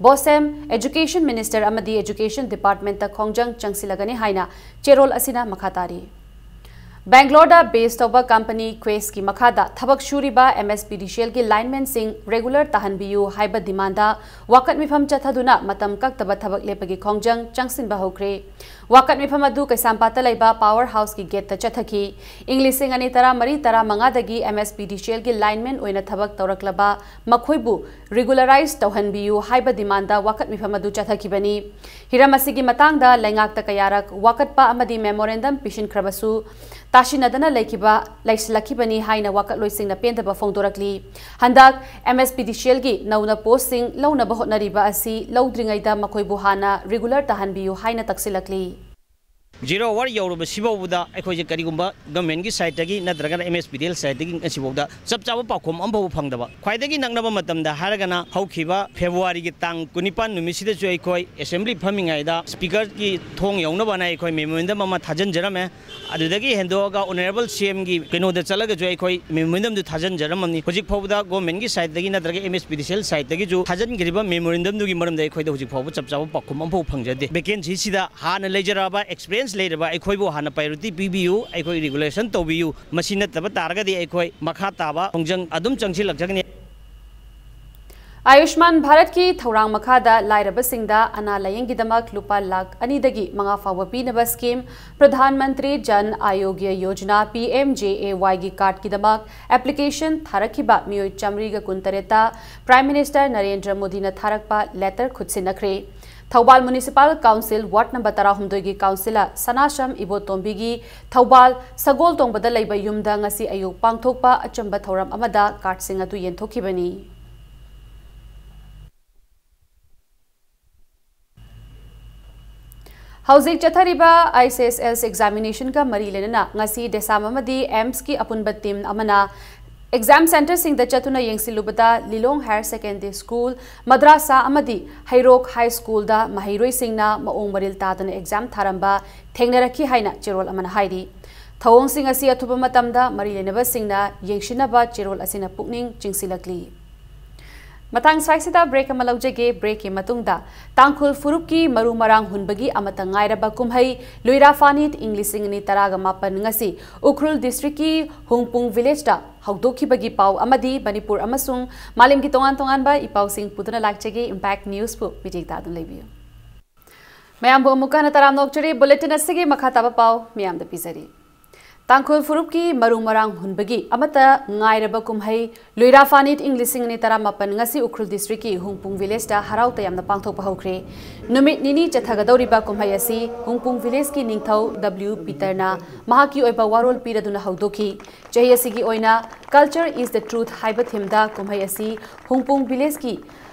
BOSEM, Education Minister ꯑꯃꯗꯤ Education Department ꯇ ꯈꯣꯡꯖꯪ ꯆꯪꯁꯤꯜꯂꯒꯅꯤ ꯍꯥꯏꯅ ꯆꯦꯔꯣꯜ ꯑꯁꯤꯅ ꯃꯈꯥ ꯇꯥꯔꯤ꯫ ꯕꯦꯡꯒ꯭ꯂꯣꯔꯗ base ꯇꯧꯕ company Quest ꯀꯤ ꯃꯈꯥꯗ ꯊꯕꯛ ꯁꯨꯔꯤꯕ MSPDCL ꯒꯤ lineman ꯁꯤꯡ regular ꯇꯥꯍꯟꯕꯤꯌꯨ ꯍꯥꯏꯕ demand ꯗ ꯋꯥꯀꯠ ꯃꯤꯐꯝ ꯆꯠꯊꯗꯨꯅ ꯃꯇꯝ ꯀꯛꯇꯕ ꯊꯕꯛ ꯂꯦꯞꯄꯒꯤ ꯈꯣꯡꯖꯪ ꯆꯪꯁꯤꯟꯕ ꯍꯧꯈ꯭ꯔꯦ꯫ ꯋꯥꯀꯠ ꯃꯤꯐꯝ ꯑꯗꯨ ꯀꯩꯁꯥꯝꯄꯥꯠꯇ ꯂꯩꯕ ꯄꯥꯋꯔ ꯍꯥꯎꯁꯀꯤ ꯒꯦꯠꯇ ꯆꯠꯊꯈꯤ꯫ ꯏꯪ ꯂꯤꯁꯤꯡ ꯑꯅꯤ ꯇꯔꯥꯃꯔꯤ ꯇꯔꯥꯃꯉꯥꯗꯒꯤ ꯑꯦꯝ ꯑꯦꯁ ꯄꯤ ꯗꯤ ꯁꯤ ꯑꯦꯜꯒꯤ ꯂꯥꯏꯟꯃꯦꯟ ꯑꯣꯏꯅ ꯊꯕꯛ ꯇꯧꯔꯛꯂꯕ ꯃꯈꯣꯏꯕꯨ ꯔꯤꯒꯨꯂꯔꯥꯏꯖ ꯇꯧꯍꯟꯕꯤꯌꯨ ꯍꯥꯏꯕ ꯗꯤꯃꯥꯟꯗ ꯋꯥꯀꯠ ꯃꯤꯐꯝ ꯑꯗꯨ ꯆꯠꯊꯈꯤꯕꯅꯤ꯫ ꯍꯤꯔꯝ ꯑꯁꯤꯒꯤ ꯃꯇꯥꯡꯗ ꯂꯩꯉꯥꯛꯇ ꯀꯌꯥꯔꯛ ꯋꯥꯀꯠꯄ ꯑꯃꯗꯤ ꯃꯦꯃꯣꯔꯦꯟꯗꯝ ꯄꯤꯁꯤꯟꯈ꯭ꯔꯕꯁꯨ ꯇꯥꯁꯤꯟꯅꯗꯅ ꯂꯩꯈꯤꯕ, ꯂꯩꯁꯤꯜꯂꯛꯈꯤꯕꯅꯤ ꯍꯥꯏꯅ ꯋꯥꯀꯠꯂꯣꯏꯁꯤꯡꯅ ꯄꯦꯟꯗꯕ ꯐꯣꯡꯗꯣꯔꯛꯂꯤ꯫ ꯍꯟꯗꯛ ꯑꯦꯝ ꯑꯦꯁ ꯄꯤ ꯗꯤ ꯁꯤ ꯑꯦꯜꯒꯤ ꯅꯧꯅ ꯄꯣꯁꯁꯤꯡ ꯂꯧꯅꯕ ꯍꯣꯠꯅꯔꯤꯕ ꯑꯁꯤ ꯂꯧꯗ꯭ꯔꯤꯉꯩꯗ ꯃꯈꯣꯏꯕꯨ ꯍꯥꯟꯅ ꯔꯤꯒꯨꯂꯔ ꯇꯥꯍꯟꯕꯤꯌꯨ ꯍꯥꯏꯅ ꯇꯛꯁꯤꯜꯂꯛꯂꯤ꯫ ꯖꯤꯔꯣ ꯑꯋꯥꯔ ꯌꯧꯔꯕ ꯁꯤꯐꯥꯎꯕꯗ ꯑꯩꯈꯣꯏꯁꯦ ꯀꯔꯤꯒꯨꯝꯕ ꯒꯚꯔꯟꯃꯦꯟꯠꯀꯤ ꯁꯥꯏꯠꯇꯒꯤ ꯅꯠꯇ꯭ꯔꯒꯅ M S P D L ꯁꯥꯏꯠꯇꯒꯤ ꯉꯁꯤꯐꯥꯎꯗ ꯆꯞ ꯆꯥꯕ ꯄꯥꯎꯈꯨꯝ ꯑꯃꯐꯥꯎꯕ ꯐꯪꯗꯕ꯫ ꯈ꯭ꯋꯥꯏꯗꯒꯤ ꯅꯛꯅꯕ ꯃꯇꯝꯗ ꯍꯥꯏꯔꯒꯅ ꯍꯧꯈꯤꯕ ꯐꯦꯕ꯭ꯔꯨꯋꯥꯔꯤꯒꯤ ꯇꯥꯡ ꯀꯨꯟꯅꯤꯄꯥꯟ ꯅꯨꯃꯤꯠꯁꯤꯗꯁꯨ ꯑꯩꯈꯣꯏ ꯑꯦꯁꯦꯝꯕ꯭ꯂꯤ ꯐꯝꯃꯤꯉꯩꯗ ꯁ꯭ꯄꯤꯀꯔꯒꯤ ꯊꯣꯡ ꯌꯧꯅꯕꯅ ꯑꯩꯈꯣꯏ ꯃꯦꯃꯣꯔꯦꯟꯗꯝ ꯑꯃ ꯊꯥꯖꯤꯟꯖꯔꯝꯃꯦ꯫ ꯑꯗꯨꯗꯒꯤ ꯍꯦꯟꯗꯣꯛꯑꯒ ꯑꯣꯅꯔꯦꯕꯜ ꯁꯤ ꯑꯦꯝꯒꯤ ꯀꯩꯅꯣꯗ ꯆꯠꯂꯒꯁꯨ ꯑꯩꯈꯣꯏ ꯃꯦꯃꯣꯔꯦꯟꯗꯝꯗꯨ ꯊꯥꯖꯤꯟꯖꯔꯝꯃꯅꯤ꯫ ꯍꯧꯖꯤꯛ ꯐꯥꯎꯕꯗ ꯒꯣꯔꯃꯦꯟꯠꯀꯤ ꯁꯥꯏꯠꯇꯒꯤ ꯅꯠꯇ꯭ꯔꯒ ꯑꯦꯝ ꯑꯦꯁ ꯄꯤ ꯗꯤ ꯁꯤ ꯑꯦꯜ ꯁꯥꯏꯠꯇꯒꯤꯁꯨ ꯊꯥꯖꯤꯟꯈ꯭ꯔꯤꯕ ꯃꯦꯃꯣꯔꯦꯟꯗꯝꯗꯨꯒꯤ ꯃꯔꯝꯗ ꯑꯩꯈꯣꯏꯗ ꯍꯧꯖꯤꯛ ꯐꯥꯎꯕ ꯆꯞ ꯆꯥꯕ ꯄꯥꯎꯈꯨꯝ ꯑꯃꯐꯥꯎ ꯐꯪꯖꯗꯦ꯫ ꯚꯦꯀꯦꯟꯁꯤꯁꯤꯗ ꯍꯥꯟꯅ ꯂꯩꯖꯔꯛꯑꯕ ꯑꯦꯛꯁꯄꯤꯔꯤꯌꯦꯟꯁ ꯂꯩꯔꯕ ꯑꯩꯈꯣꯏꯕꯨ ꯍꯥꯟꯅ ꯄ꯭ꯔꯥꯏꯌꯣꯔꯤꯇꯤ ꯄꯤꯕꯤꯌꯨ, ꯑꯩꯈꯣꯏ ꯔꯤꯒꯨꯂꯦꯁꯟ ꯇꯧꯕꯤꯌꯨ꯫ ꯃꯁꯤ ꯅꯠꯇꯕ ꯇꯥꯔꯒꯗꯤ ꯑꯩꯈꯣꯏ ꯃꯈꯥ ꯇꯥꯕ ꯈꯣꯡꯖꯪ ꯑꯗꯨꯝ ꯆꯪꯁꯤꯜꯂꯛꯆꯒꯅꯤ꯫ ꯑꯌꯨꯁꯃꯥꯟ ꯚꯥꯔꯠꯀꯤ ꯊꯧꯔꯥꯡ ꯃꯈꯥꯗ ꯂꯥꯏꯔꯕꯁꯤꯡꯗ ꯑꯅꯥ ꯂꯥꯌꯦꯡꯒꯤꯗꯃꯛ ꯂꯨꯄꯥ ꯂꯥꯈ ꯑꯅꯤꯗꯒꯤ ꯃꯉꯥ ꯐꯥꯎꯕ ꯄꯤꯅꯕ ꯁ꯭ꯀꯤꯝ ꯄ꯭ꯔꯙꯥꯟ ꯃꯟꯇ꯭ꯔꯤ ꯖꯟ ꯑꯥꯌꯣꯒ꯭ꯌ Yojana, P M J A ꯋꯥꯏꯒꯤ ꯀꯥꯔꯗꯀꯤꯗꯃꯛ ꯑꯦꯄ꯭ꯂꯤꯀꯦꯁꯟ ꯊꯥꯔꯛꯈꯤꯕ ꯃꯤꯑꯣꯏ ꯆꯥꯃꯔꯤꯒ ꯀꯨꯟꯇꯔꯦꯠꯇ ꯄ꯭ꯔꯥꯏꯝ ꯃꯤꯅꯤꯁꯇꯔ ꯅꯔꯦꯟꯗ꯭ꯔ ꯃꯣꯗꯤꯅ ꯊꯥꯔꯛꯄ ꯂꯦꯇꯔ ꯈꯨꯠꯁꯤꯟꯅꯈ꯭ꯔꯦ꯫ ꯊꯧꯕꯥꯜ ꯃ꯭ꯌꯨꯅꯤꯁꯤꯄꯥꯜ ꯀꯥꯎꯟꯁꯤꯜ ꯋꯥꯔꯗ ꯅꯝꯕꯔ ꯇꯔꯥꯍꯨꯝꯗꯣꯏꯒꯤ ꯀꯥꯎꯟꯁꯤꯂꯔ ꯁꯅꯥꯁꯝ ꯏꯕꯣꯇꯣꯝꯕꯤꯒꯤ ꯊꯧꯕꯥꯜ ꯁꯒꯣꯜ ꯇꯣꯡꯕꯗ ꯂꯩꯕ ꯌꯨꯝꯗ ꯉꯁꯤ ꯑꯌꯨꯛ ꯄꯥꯡꯊꯣꯛꯄ ꯑꯆꯝꯕ ꯊꯧꯔꯝ ꯑꯃꯗ ꯀꯥꯔꯗꯁꯤꯡ ꯑꯗꯨ ꯌꯦꯟꯊꯣꯛꯈꯤꯕꯅꯤ꯫ ꯍꯧꯖꯤꯛ ꯆꯠꯊꯔꯤꯕ ꯑꯥꯏ ꯁꯤ ꯑꯦꯁ ꯑꯦꯜ ꯑꯦꯛꯖꯥꯃꯤꯅꯦꯁꯟꯒ ꯃꯔꯤ ꯂꯩꯅꯅ ꯉꯁꯤ ꯗꯦꯁꯥꯝ ꯑꯃꯗꯤ ꯑꯦꯝꯁꯀꯤ ꯑꯄꯨꯟꯕ ꯇꯤꯝ ꯑꯃꯅ ꯑꯦꯛꯖꯥꯝ ꯁꯦꯟꯇꯔꯁꯤꯡꯗ ꯆꯠꯇꯨꯅ ꯌꯦꯡꯁꯤꯜꯂꯨꯕꯗ ꯂꯤꯂꯣꯡ ꯍꯥꯌꯔ ꯁꯦꯀꯦꯟꯗꯔꯤ ꯁ꯭ꯀꯨꯜ, ꯃꯗ꯭ꯔꯥꯁꯥ ꯑꯃꯗꯤ ꯍꯩꯔꯣꯛ ꯍꯥꯏ ꯁ꯭ꯀꯨꯜꯗ ꯃꯍꯩꯔꯣꯏꯁꯤꯡꯅ ꯃꯑꯣꯡ ꯃꯔꯤꯜ ꯇꯥꯗꯅ ꯑꯦꯛꯖꯥꯝ ꯊꯥꯔꯝꯕ ꯊꯦꯡꯅꯔꯛꯈꯤ ꯍꯥꯏꯅ ꯆꯦꯔꯣꯜ ꯑꯃꯅ ꯍꯥꯏꯔꯤ꯫ ꯊꯧꯑꯣꯡꯁꯤꯡ ꯑꯁꯤ ꯑꯊꯨꯕ ꯃꯇꯝꯗ ꯃꯔꯤ ꯂꯩꯅꯕꯁꯤꯡꯅ ꯌꯦꯡꯁꯤꯟꯅꯕ ꯆꯦꯔꯣꯜ ꯑꯁꯤꯅ ꯄꯨꯛꯅꯤꯡ ꯆꯤꯡꯁꯤꯜꯂꯛꯂꯤ꯫ ꯃꯇꯥꯡ ꯁ꯭ꯋꯥꯏꯁꯤꯗ ꯕ꯭ꯔꯦꯛ ꯑꯃ ꯂꯧꯖꯒꯦ꯫ ꯕ꯭ꯔꯦꯛꯀꯤ ꯃꯇꯨꯡꯗ ꯇꯥꯡꯈꯨꯜ ꯐꯨꯔꯨꯞꯀꯤ ꯃꯔꯨ ꯃꯔꯥꯡ ꯍꯨꯟꯕꯒꯤ ꯑꯃꯠꯇ ꯉꯥꯏꯔꯕ ꯀꯨꯝꯍꯩ ꯂꯨꯏꯔꯥ ꯐꯥꯅꯤꯠ ꯏꯪ ꯂꯤꯁꯤꯡ ꯑꯅꯤ ꯇꯔꯥꯒ ꯃꯥꯄꯟ ꯉꯁꯤ ꯎꯈ꯭ꯔꯨꯜ ꯗꯤꯁꯇ꯭ꯔꯤꯛꯀꯤ ꯍꯨꯡꯄꯨꯡ ꯚꯤꯂꯦꯖꯇ ꯍꯧꯗꯣꯛꯈꯤꯕꯒꯤ ꯄꯥꯎ ꯑꯃꯗꯤ ꯃꯅꯤꯄꯨꯔ ꯑꯃꯁꯨꯡ ꯃꯥꯂꯦꯝꯒꯤ ꯇꯣꯉꯥꯟ ꯇꯣꯉꯥꯟꯕ ꯏꯄꯥꯎꯁꯤꯡ ꯄꯨꯗꯨꯅ ꯂꯥꯛꯆꯒꯦ꯫ ꯏꯝꯄꯦꯛ ꯅ꯭ꯌꯨꯁꯄꯨ ꯃꯤꯠꯌꯦꯡ ꯇꯥꯗꯨꯅ ꯂꯩꯕꯤꯌꯨ꯫ ꯃꯌꯥꯝꯕꯨ ꯑꯃꯨꯛꯀ ꯍꯟꯅ ꯇꯔꯥꯝꯅ ꯑꯣꯛꯆꯔꯤ꯫ Bulletin ꯑꯁꯤꯒꯤ ꯃꯈꯥ ꯇꯥꯕ ꯄꯥꯎ ꯃꯤꯌꯥꯝꯗ ꯄꯤꯖꯔꯤ꯫ ꯇꯥꯡꯈꯨꯜ ꯐꯨꯔꯨꯞꯀꯤ ꯃꯔꯨ ꯃꯔꯥꯡ ꯍꯨꯟꯕꯒꯤ ꯑꯃꯠꯇ ꯉꯥꯏꯔꯕ ꯀꯨꯝꯍꯩ ꯂꯨꯏꯔꯥ ꯐꯥꯅꯤꯠ ꯏꯪ ꯂꯤꯁꯤꯡ ꯑꯅꯤ ꯇꯔꯥꯃꯥꯄꯟ ꯉꯁꯤ ꯎꯈ꯭ꯔꯨꯜ districtꯀꯤ ꯍꯨꯡꯄꯨꯡ villageꯇ ꯍꯔꯥꯎ ꯇꯌꯥꯝꯅ ꯄꯥꯡꯊꯣꯛꯄ ꯍꯧꯈ꯭ꯔꯦ꯫ ꯅꯨꯃꯤꯠ ꯅꯤꯅꯤ ꯆꯠꯊꯒꯗꯧꯔꯤꯕ ꯀꯨꯝꯍꯩ ꯑꯁꯤ ꯍꯨꯡꯄꯨꯡ villageꯀꯤ ꯅꯤꯡꯊꯧ W ꯄꯤꯇꯔꯅ ꯃꯍꯥꯛꯀꯤ ꯑꯣꯏꯕ ꯋꯥꯔꯣꯜ ꯄꯤꯔꯗꯨꯅ ꯍꯧꯗꯣꯛꯈꯤ꯫ ꯆꯍꯤ ꯑꯁꯤꯒꯤ ꯑꯣꯏꯅ Culture is the Truth ꯍꯥꯏꯕ themeꯗ ꯀꯨꯝꯍꯩ ꯑꯁꯤ ꯍꯨꯡꯄꯨꯡ villageꯀꯤ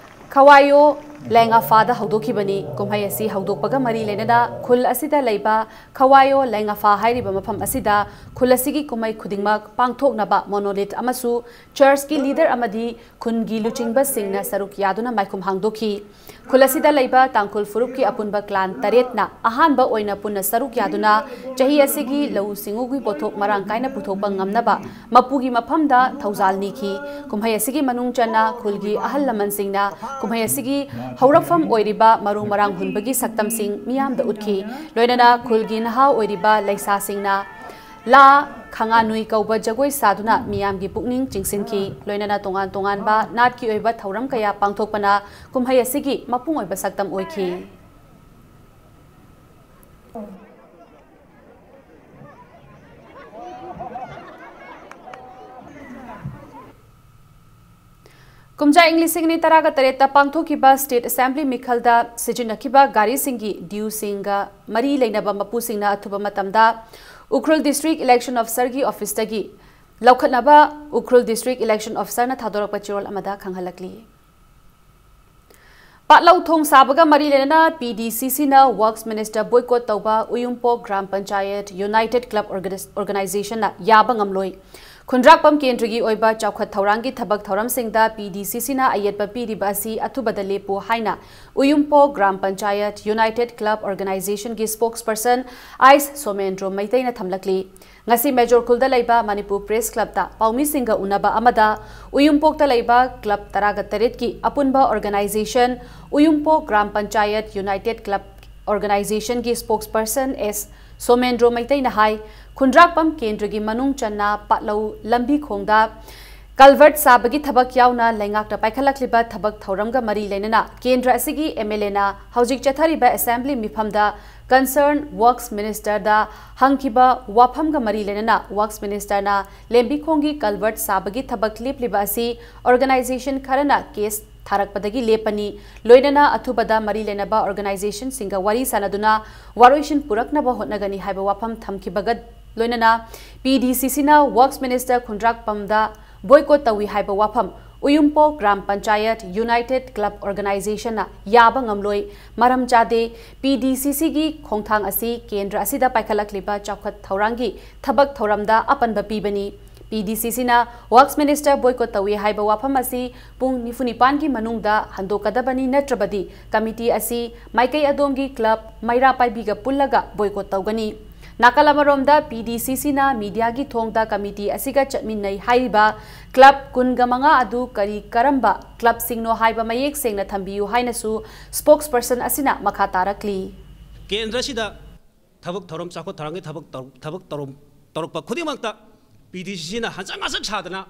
ꯈꯋꯥꯏꯌꯣ ꯂꯦꯡꯉꯥꯐꯥꯗ ꯍꯧꯗꯣꯛꯈꯤꯕꯅꯤ꯫ ꯀꯨꯝꯍꯩ ꯑꯁꯤ ꯍꯧꯗꯣꯛꯄꯒ ꯃꯔꯤ ꯂꯩꯅꯅ ꯈꯨꯜ ꯑꯁꯤꯗ ꯂꯩꯕ ꯈꯋꯥꯏꯌꯣ ꯂꯦꯡꯉꯥꯐꯥ ꯍꯥꯏꯔꯤꯕ ꯃꯐꯝ ꯑꯁꯤꯗ ꯈꯨꯜ ꯑꯁꯤꯒꯤ ꯀꯨꯝꯍꯩ ꯈꯨꯗꯤꯡꯃꯛ ꯄꯥꯡꯊꯣꯛꯅꯕ monolith ꯑꯃꯁꯨ churchꯀꯤ leader ꯑꯃꯗꯤ ꯈꯨꯟꯒꯤ ꯂꯨꯆꯤꯡꯕꯁꯤꯡꯅ ꯁꯔꯨꯛ ꯌꯥꯗꯨꯅ ꯃꯥꯏꯈꯨꯝ ꯍꯥꯡꯗꯣꯛꯈꯤ꯫ ꯈꯨꯜ ꯑꯁꯤꯗ ꯂꯩꯕ ꯇꯥꯡꯈꯨꯜ ꯐꯨꯔꯨꯞꯀꯤ ꯑꯄꯨꯟꯕ clan ꯇꯔꯦꯠꯅ ꯑꯍꯥꯟꯕ ꯑꯣꯏꯅ ꯄꯨꯟꯅ ꯁꯔꯨꯛ ꯌꯥꯗꯨꯅ ꯆꯍꯤ ꯑꯁꯤꯒꯤ ꯂꯧꯎ ꯁꯤꯡꯎꯒꯤ ꯄꯣꯠꯊꯣꯛ ꯃꯔꯥꯡ ꯀꯥꯏꯅ ꯄꯨꯊꯣꯛꯄ ꯉꯝꯅꯕ ꯃꯄꯨꯒꯤ ꯃꯐꯝꯗ ꯊꯧꯖꯥꯜ ꯅꯤꯈꯤ꯫ ꯀꯨꯝꯍꯩ ꯑꯁꯤꯒꯤ ꯃꯅꯨꯡ ꯆꯟꯅ ꯈꯨꯜꯒꯤ ꯑꯍꯜ ꯂꯃꯟꯁꯤꯡꯅ ꯀꯨꯝꯍꯩ ꯑꯁꯤꯒꯤ ꯍꯧꯔꯛꯐꯝ ꯑꯣꯏꯔꯤꯕ ꯃꯔꯨ ꯃꯔꯥꯡ ꯍꯨꯟꯕꯒꯤ ꯁꯛꯇꯝꯁꯤꯡ ꯃꯤꯌꯥꯝꯗ ꯎꯠꯈꯤ꯫ ꯂꯣꯏꯅꯅ ꯈꯨꯜꯒꯤ ꯅꯍꯥ ꯑꯣꯏꯔꯤꯕ ꯂꯩꯁꯥꯁꯤꯡꯅ ꯂꯥ ꯈꯉꯥꯅꯨꯏ ꯀꯧꯕ ꯖꯒꯣꯏ ꯁꯥꯗꯨꯅ ꯃꯤꯌꯥꯝꯒꯤ ꯄꯨꯛꯅꯤꯡ ꯆꯤꯡꯁꯤꯟꯈꯤ꯫ ꯂꯣꯏꯅꯅ ꯇꯣꯉꯥꯟ ꯇꯣꯉꯥꯟꯕ ꯅꯥꯠꯀꯤ ꯑꯣꯏꯕ ꯊꯧꯔꯝ ꯀꯌꯥ ꯄꯥꯡꯊꯣꯛꯄꯅ ꯀꯨꯝꯍꯩ ꯑꯁꯤꯒꯤ ꯃꯄꯨꯡ ꯑꯣꯏꯕ ꯁꯛꯇꯝ ꯑꯣꯏꯈꯤ꯫ ꯀꯨꯝꯖꯥ ꯏꯪ ꯂꯤꯁꯤꯡ ꯑꯅꯤ ꯇꯔꯥꯒ ꯇꯔꯦꯠꯇ ꯄꯥꯡꯊꯣꯛꯈꯤꯕ State Assembly ꯃꯤꯈꯜꯗ ꯁꯤꯖꯤꯟꯅꯈꯤꯕ ꯒꯥꯔꯤꯁꯤꯡꯒꯤ dueꯁꯤꯡꯒ ꯃꯔꯤ ꯂꯩꯅꯕ ꯃꯄꯨꯁꯤꯡꯅ ꯑꯊꯨꯕ ꯃꯇꯝꯗ Ukhrul District Election Officerꯒꯤ officeꯇꯒꯤ ꯂꯧꯈꯠꯅꯕ Ukhrul District Election Officerꯅ ꯊꯥꯗꯣꯔꯛꯄ ꯆꯦꯔꯣꯜ ꯑꯃꯗ ꯈꯪꯍꯜꯂꯛꯂꯤ꯫ ꯄꯥꯠꯂꯧ ꯊꯣꯡ ꯁꯥꯕꯒ ꯃꯔꯤ ꯂꯩꯅꯅ PDCCꯅ Works Minister boycott ꯇꯧꯕ Uyumpok gram panchayat United Club Organis-, Organizationꯅ ꯌꯥꯕ ꯉꯝꯂꯣꯏ꯫ ꯈꯨꯟꯗ꯭ꯔꯥꯛꯄꯝ ꯀꯦꯟꯗ꯭ꯔꯒꯤ ꯑꯣꯏꯕ ꯆꯥꯎꯈꯠ ꯊꯧꯔꯥꯡꯒꯤ ꯊꯕꯛ ꯊꯧꯔꯝꯁꯤꯡꯗ PDCCꯅ ꯑꯌꯦꯠꯄ ꯄꯤꯔꯤꯕ ꯑꯁꯤ ꯑꯊꯨꯕꯗ ꯂꯦꯞꯄꯨ ꯍꯥꯏꯅ ꯎꯌꯨꯝꯄꯣꯛ ꯒ꯭ꯔꯥꯝ ꯄꯟꯆꯥꯌꯠ United Club Organizationꯒꯤ spokesperson ꯑꯥꯏꯁ ꯁꯣꯃꯦꯟꯗ꯭ꯔꯣ ꯃꯩꯇꯩꯅ ꯊꯝꯂꯛꯂꯤ꯫ ꯉꯁꯤ ꯃꯦꯖꯣꯔ ꯈꯨꯜꯗ ꯂꯩꯕ ꯃꯅꯤꯄꯨꯔ Press Clubꯇ ꯄꯥꯎꯃꯤꯁꯤꯡꯒ ꯎꯅꯕ ꯑꯃꯗ ꯎꯌꯨꯝꯄꯣꯛꯇ ꯂꯩꯕ club ꯇꯔꯥꯒ ꯇꯔꯦꯠꯀꯤ ꯑꯄꯨꯟꯕ organization Uyumpok gram panchayat United Club Organizationꯒꯤ spokesperson ꯑꯦꯁ ꯁꯣꯃꯦꯟꯗ꯭ꯔꯣ ꯃꯩꯇꯩꯅ ꯍꯥꯏ, ꯈꯨꯟꯗ꯭ꯔꯥꯛꯄꯝ ꯀꯦꯟꯗ꯭ꯔꯒꯤ ꯃꯅꯨꯡ ꯆꯟꯅ ꯄꯥꯠꯂꯧ ꯂꯝꯕꯤ ꯈꯣꯡꯗ Culvert ꯁꯥꯕꯒꯤ ꯊꯕꯛ ꯌꯥꯎꯅ ꯂꯩꯉꯥꯛꯇ ꯄꯥꯏꯈꯠꯂꯛꯂꯤꯕ ꯊꯕꯛ ꯊꯧꯔꯝꯒ ꯃꯔꯤ ꯂꯩꯅꯅ ꯀꯦꯟꯗ꯭ꯔ ꯑꯁꯤꯒꯤ MLAꯅ ꯍꯧꯖꯤꯛ ꯆꯠꯊꯔꯤꯕ assembly ꯃꯤꯐꯝꯗ concern works ministerꯗ ꯍꯪꯈꯤꯕ ꯋꯥꯐꯝꯒ ꯃꯔꯤ ꯂꯩꯅꯅ works ministerꯅ ꯂꯦꯝꯕꯤꯈꯣꯡꯒꯤ culvert ꯁꯥꯕꯒꯤ ꯊꯕꯛ ꯂꯦꯞꯂꯤꯕ ꯑꯁꯤ organization ꯈꯔꯅ case ꯊꯥꯔꯛꯄꯗꯒꯤ ꯂꯦꯞꯄꯅꯤ, ꯂꯣꯏꯅꯅ ꯑꯊꯨꯕꯗ ꯃꯔꯤ ꯂꯩꯅꯕ organizationꯁꯤꯡꯒ ꯋꯥꯔꯤ ꯁꯥꯅꯗꯨꯅ ꯋꯥꯔꯣꯏꯁꯤꯟ ꯄꯨꯔꯛꯅꯕ ꯍꯣꯠꯅꯒꯅꯤ ꯍꯥꯏꯕ ꯋꯥꯐꯝ ꯊꯝꯈꯤꯕꯒ ꯂꯣꯏꯅꯅ PDCCꯅ works minister ꯈꯨꯟꯗ꯭ꯔꯥꯛꯄꯝꯗ boycott ꯇꯧꯏ ꯍꯥꯏꯕ ꯋꯥꯐꯝ ꯎꯌꯨꯝꯄꯣꯛ ꯒ꯭ꯔꯥꯝ ꯄꯟꯆꯥꯌꯠ United Club Organizationꯅ ꯌꯥꯕ ꯉꯝꯂꯣꯏ, ꯃꯔꯝ ꯆꯥꯗꯦ꯫ PDCCꯒꯤ ꯈꯣꯡꯊꯥꯡ ꯑꯁꯤ ꯀꯦꯟꯗ꯭ꯔ ꯑꯁꯤꯗ ꯄꯥꯏꯈꯠꯂꯛꯂꯤꯕ ꯆꯥꯎꯈꯠ ꯊꯧꯔꯥꯡꯒꯤ ꯊꯕꯛ ꯊꯧꯔꯝꯗ ꯑꯄꯟꯕ ꯄꯤꯕꯅꯤ꯫ PDCCꯅ works minister boycott ꯇꯧꯏ ꯍꯥꯏꯕ ꯋꯥꯐꯝ ꯑꯁꯤ ꯄꯨꯡ ꯅꯤꯐꯨ ꯅꯤꯄꯥꯟꯒꯤ ꯃꯅꯨꯡꯗ ꯍꯟꯗꯣꯛꯀꯗꯕꯅꯤ, ꯅꯠꯇ꯭ꯔꯕꯗꯤ committee ꯑꯁꯤ ꯃꯥꯏꯀꯩ ꯑꯗꯣꯝꯒꯤ club ꯃꯩꯔꯥ ꯄꯥꯏꯕꯤꯒ ꯄꯨꯜꯂꯒ boycott ꯇꯧꯒꯅꯤ꯫ ꯅꯥꯀꯜ ꯑꯃꯔꯣꯝꯗ PDCCꯅ mediaꯒꯤ ꯊꯣꯡꯗ committee ꯑꯁꯤꯒ ꯆꯠꯃꯤꯟꯅꯩ ꯍꯥꯏꯔꯤꯕ club ꯀꯨꯟꯒ ꯃꯉꯥ ꯑꯗꯨ ꯀꯔꯤ ꯀꯔꯝꯕ clubꯁꯤꯡꯅꯣ ꯍꯥꯏꯕ ꯃꯌꯦꯛ ꯁꯦꯡꯅ ꯊꯝꯕꯤꯌꯨ ꯍꯥꯏꯅꯁꯨ spokesperson ꯑꯁꯤꯅ ꯃꯈꯥ ꯇꯥꯔꯛꯂꯤ꯫ ꯀꯦꯟꯗ꯭ꯔ ꯑꯁꯤꯗ ꯊꯕꯛ ꯊꯧꯔꯝ, ꯆꯥꯎꯈꯠ ꯊꯧꯔꯥꯡꯒꯤ ꯊꯕꯛ ꯇꯧ-, ꯊꯕꯛ ꯇꯧꯔꯝ-, ꯇꯧꯔꯛꯄ ꯈꯨꯗꯤꯡꯃꯛꯇ PDCCꯅ ꯍꯟꯖꯪ ꯍꯟꯖꯪ ꯁꯥꯗꯅ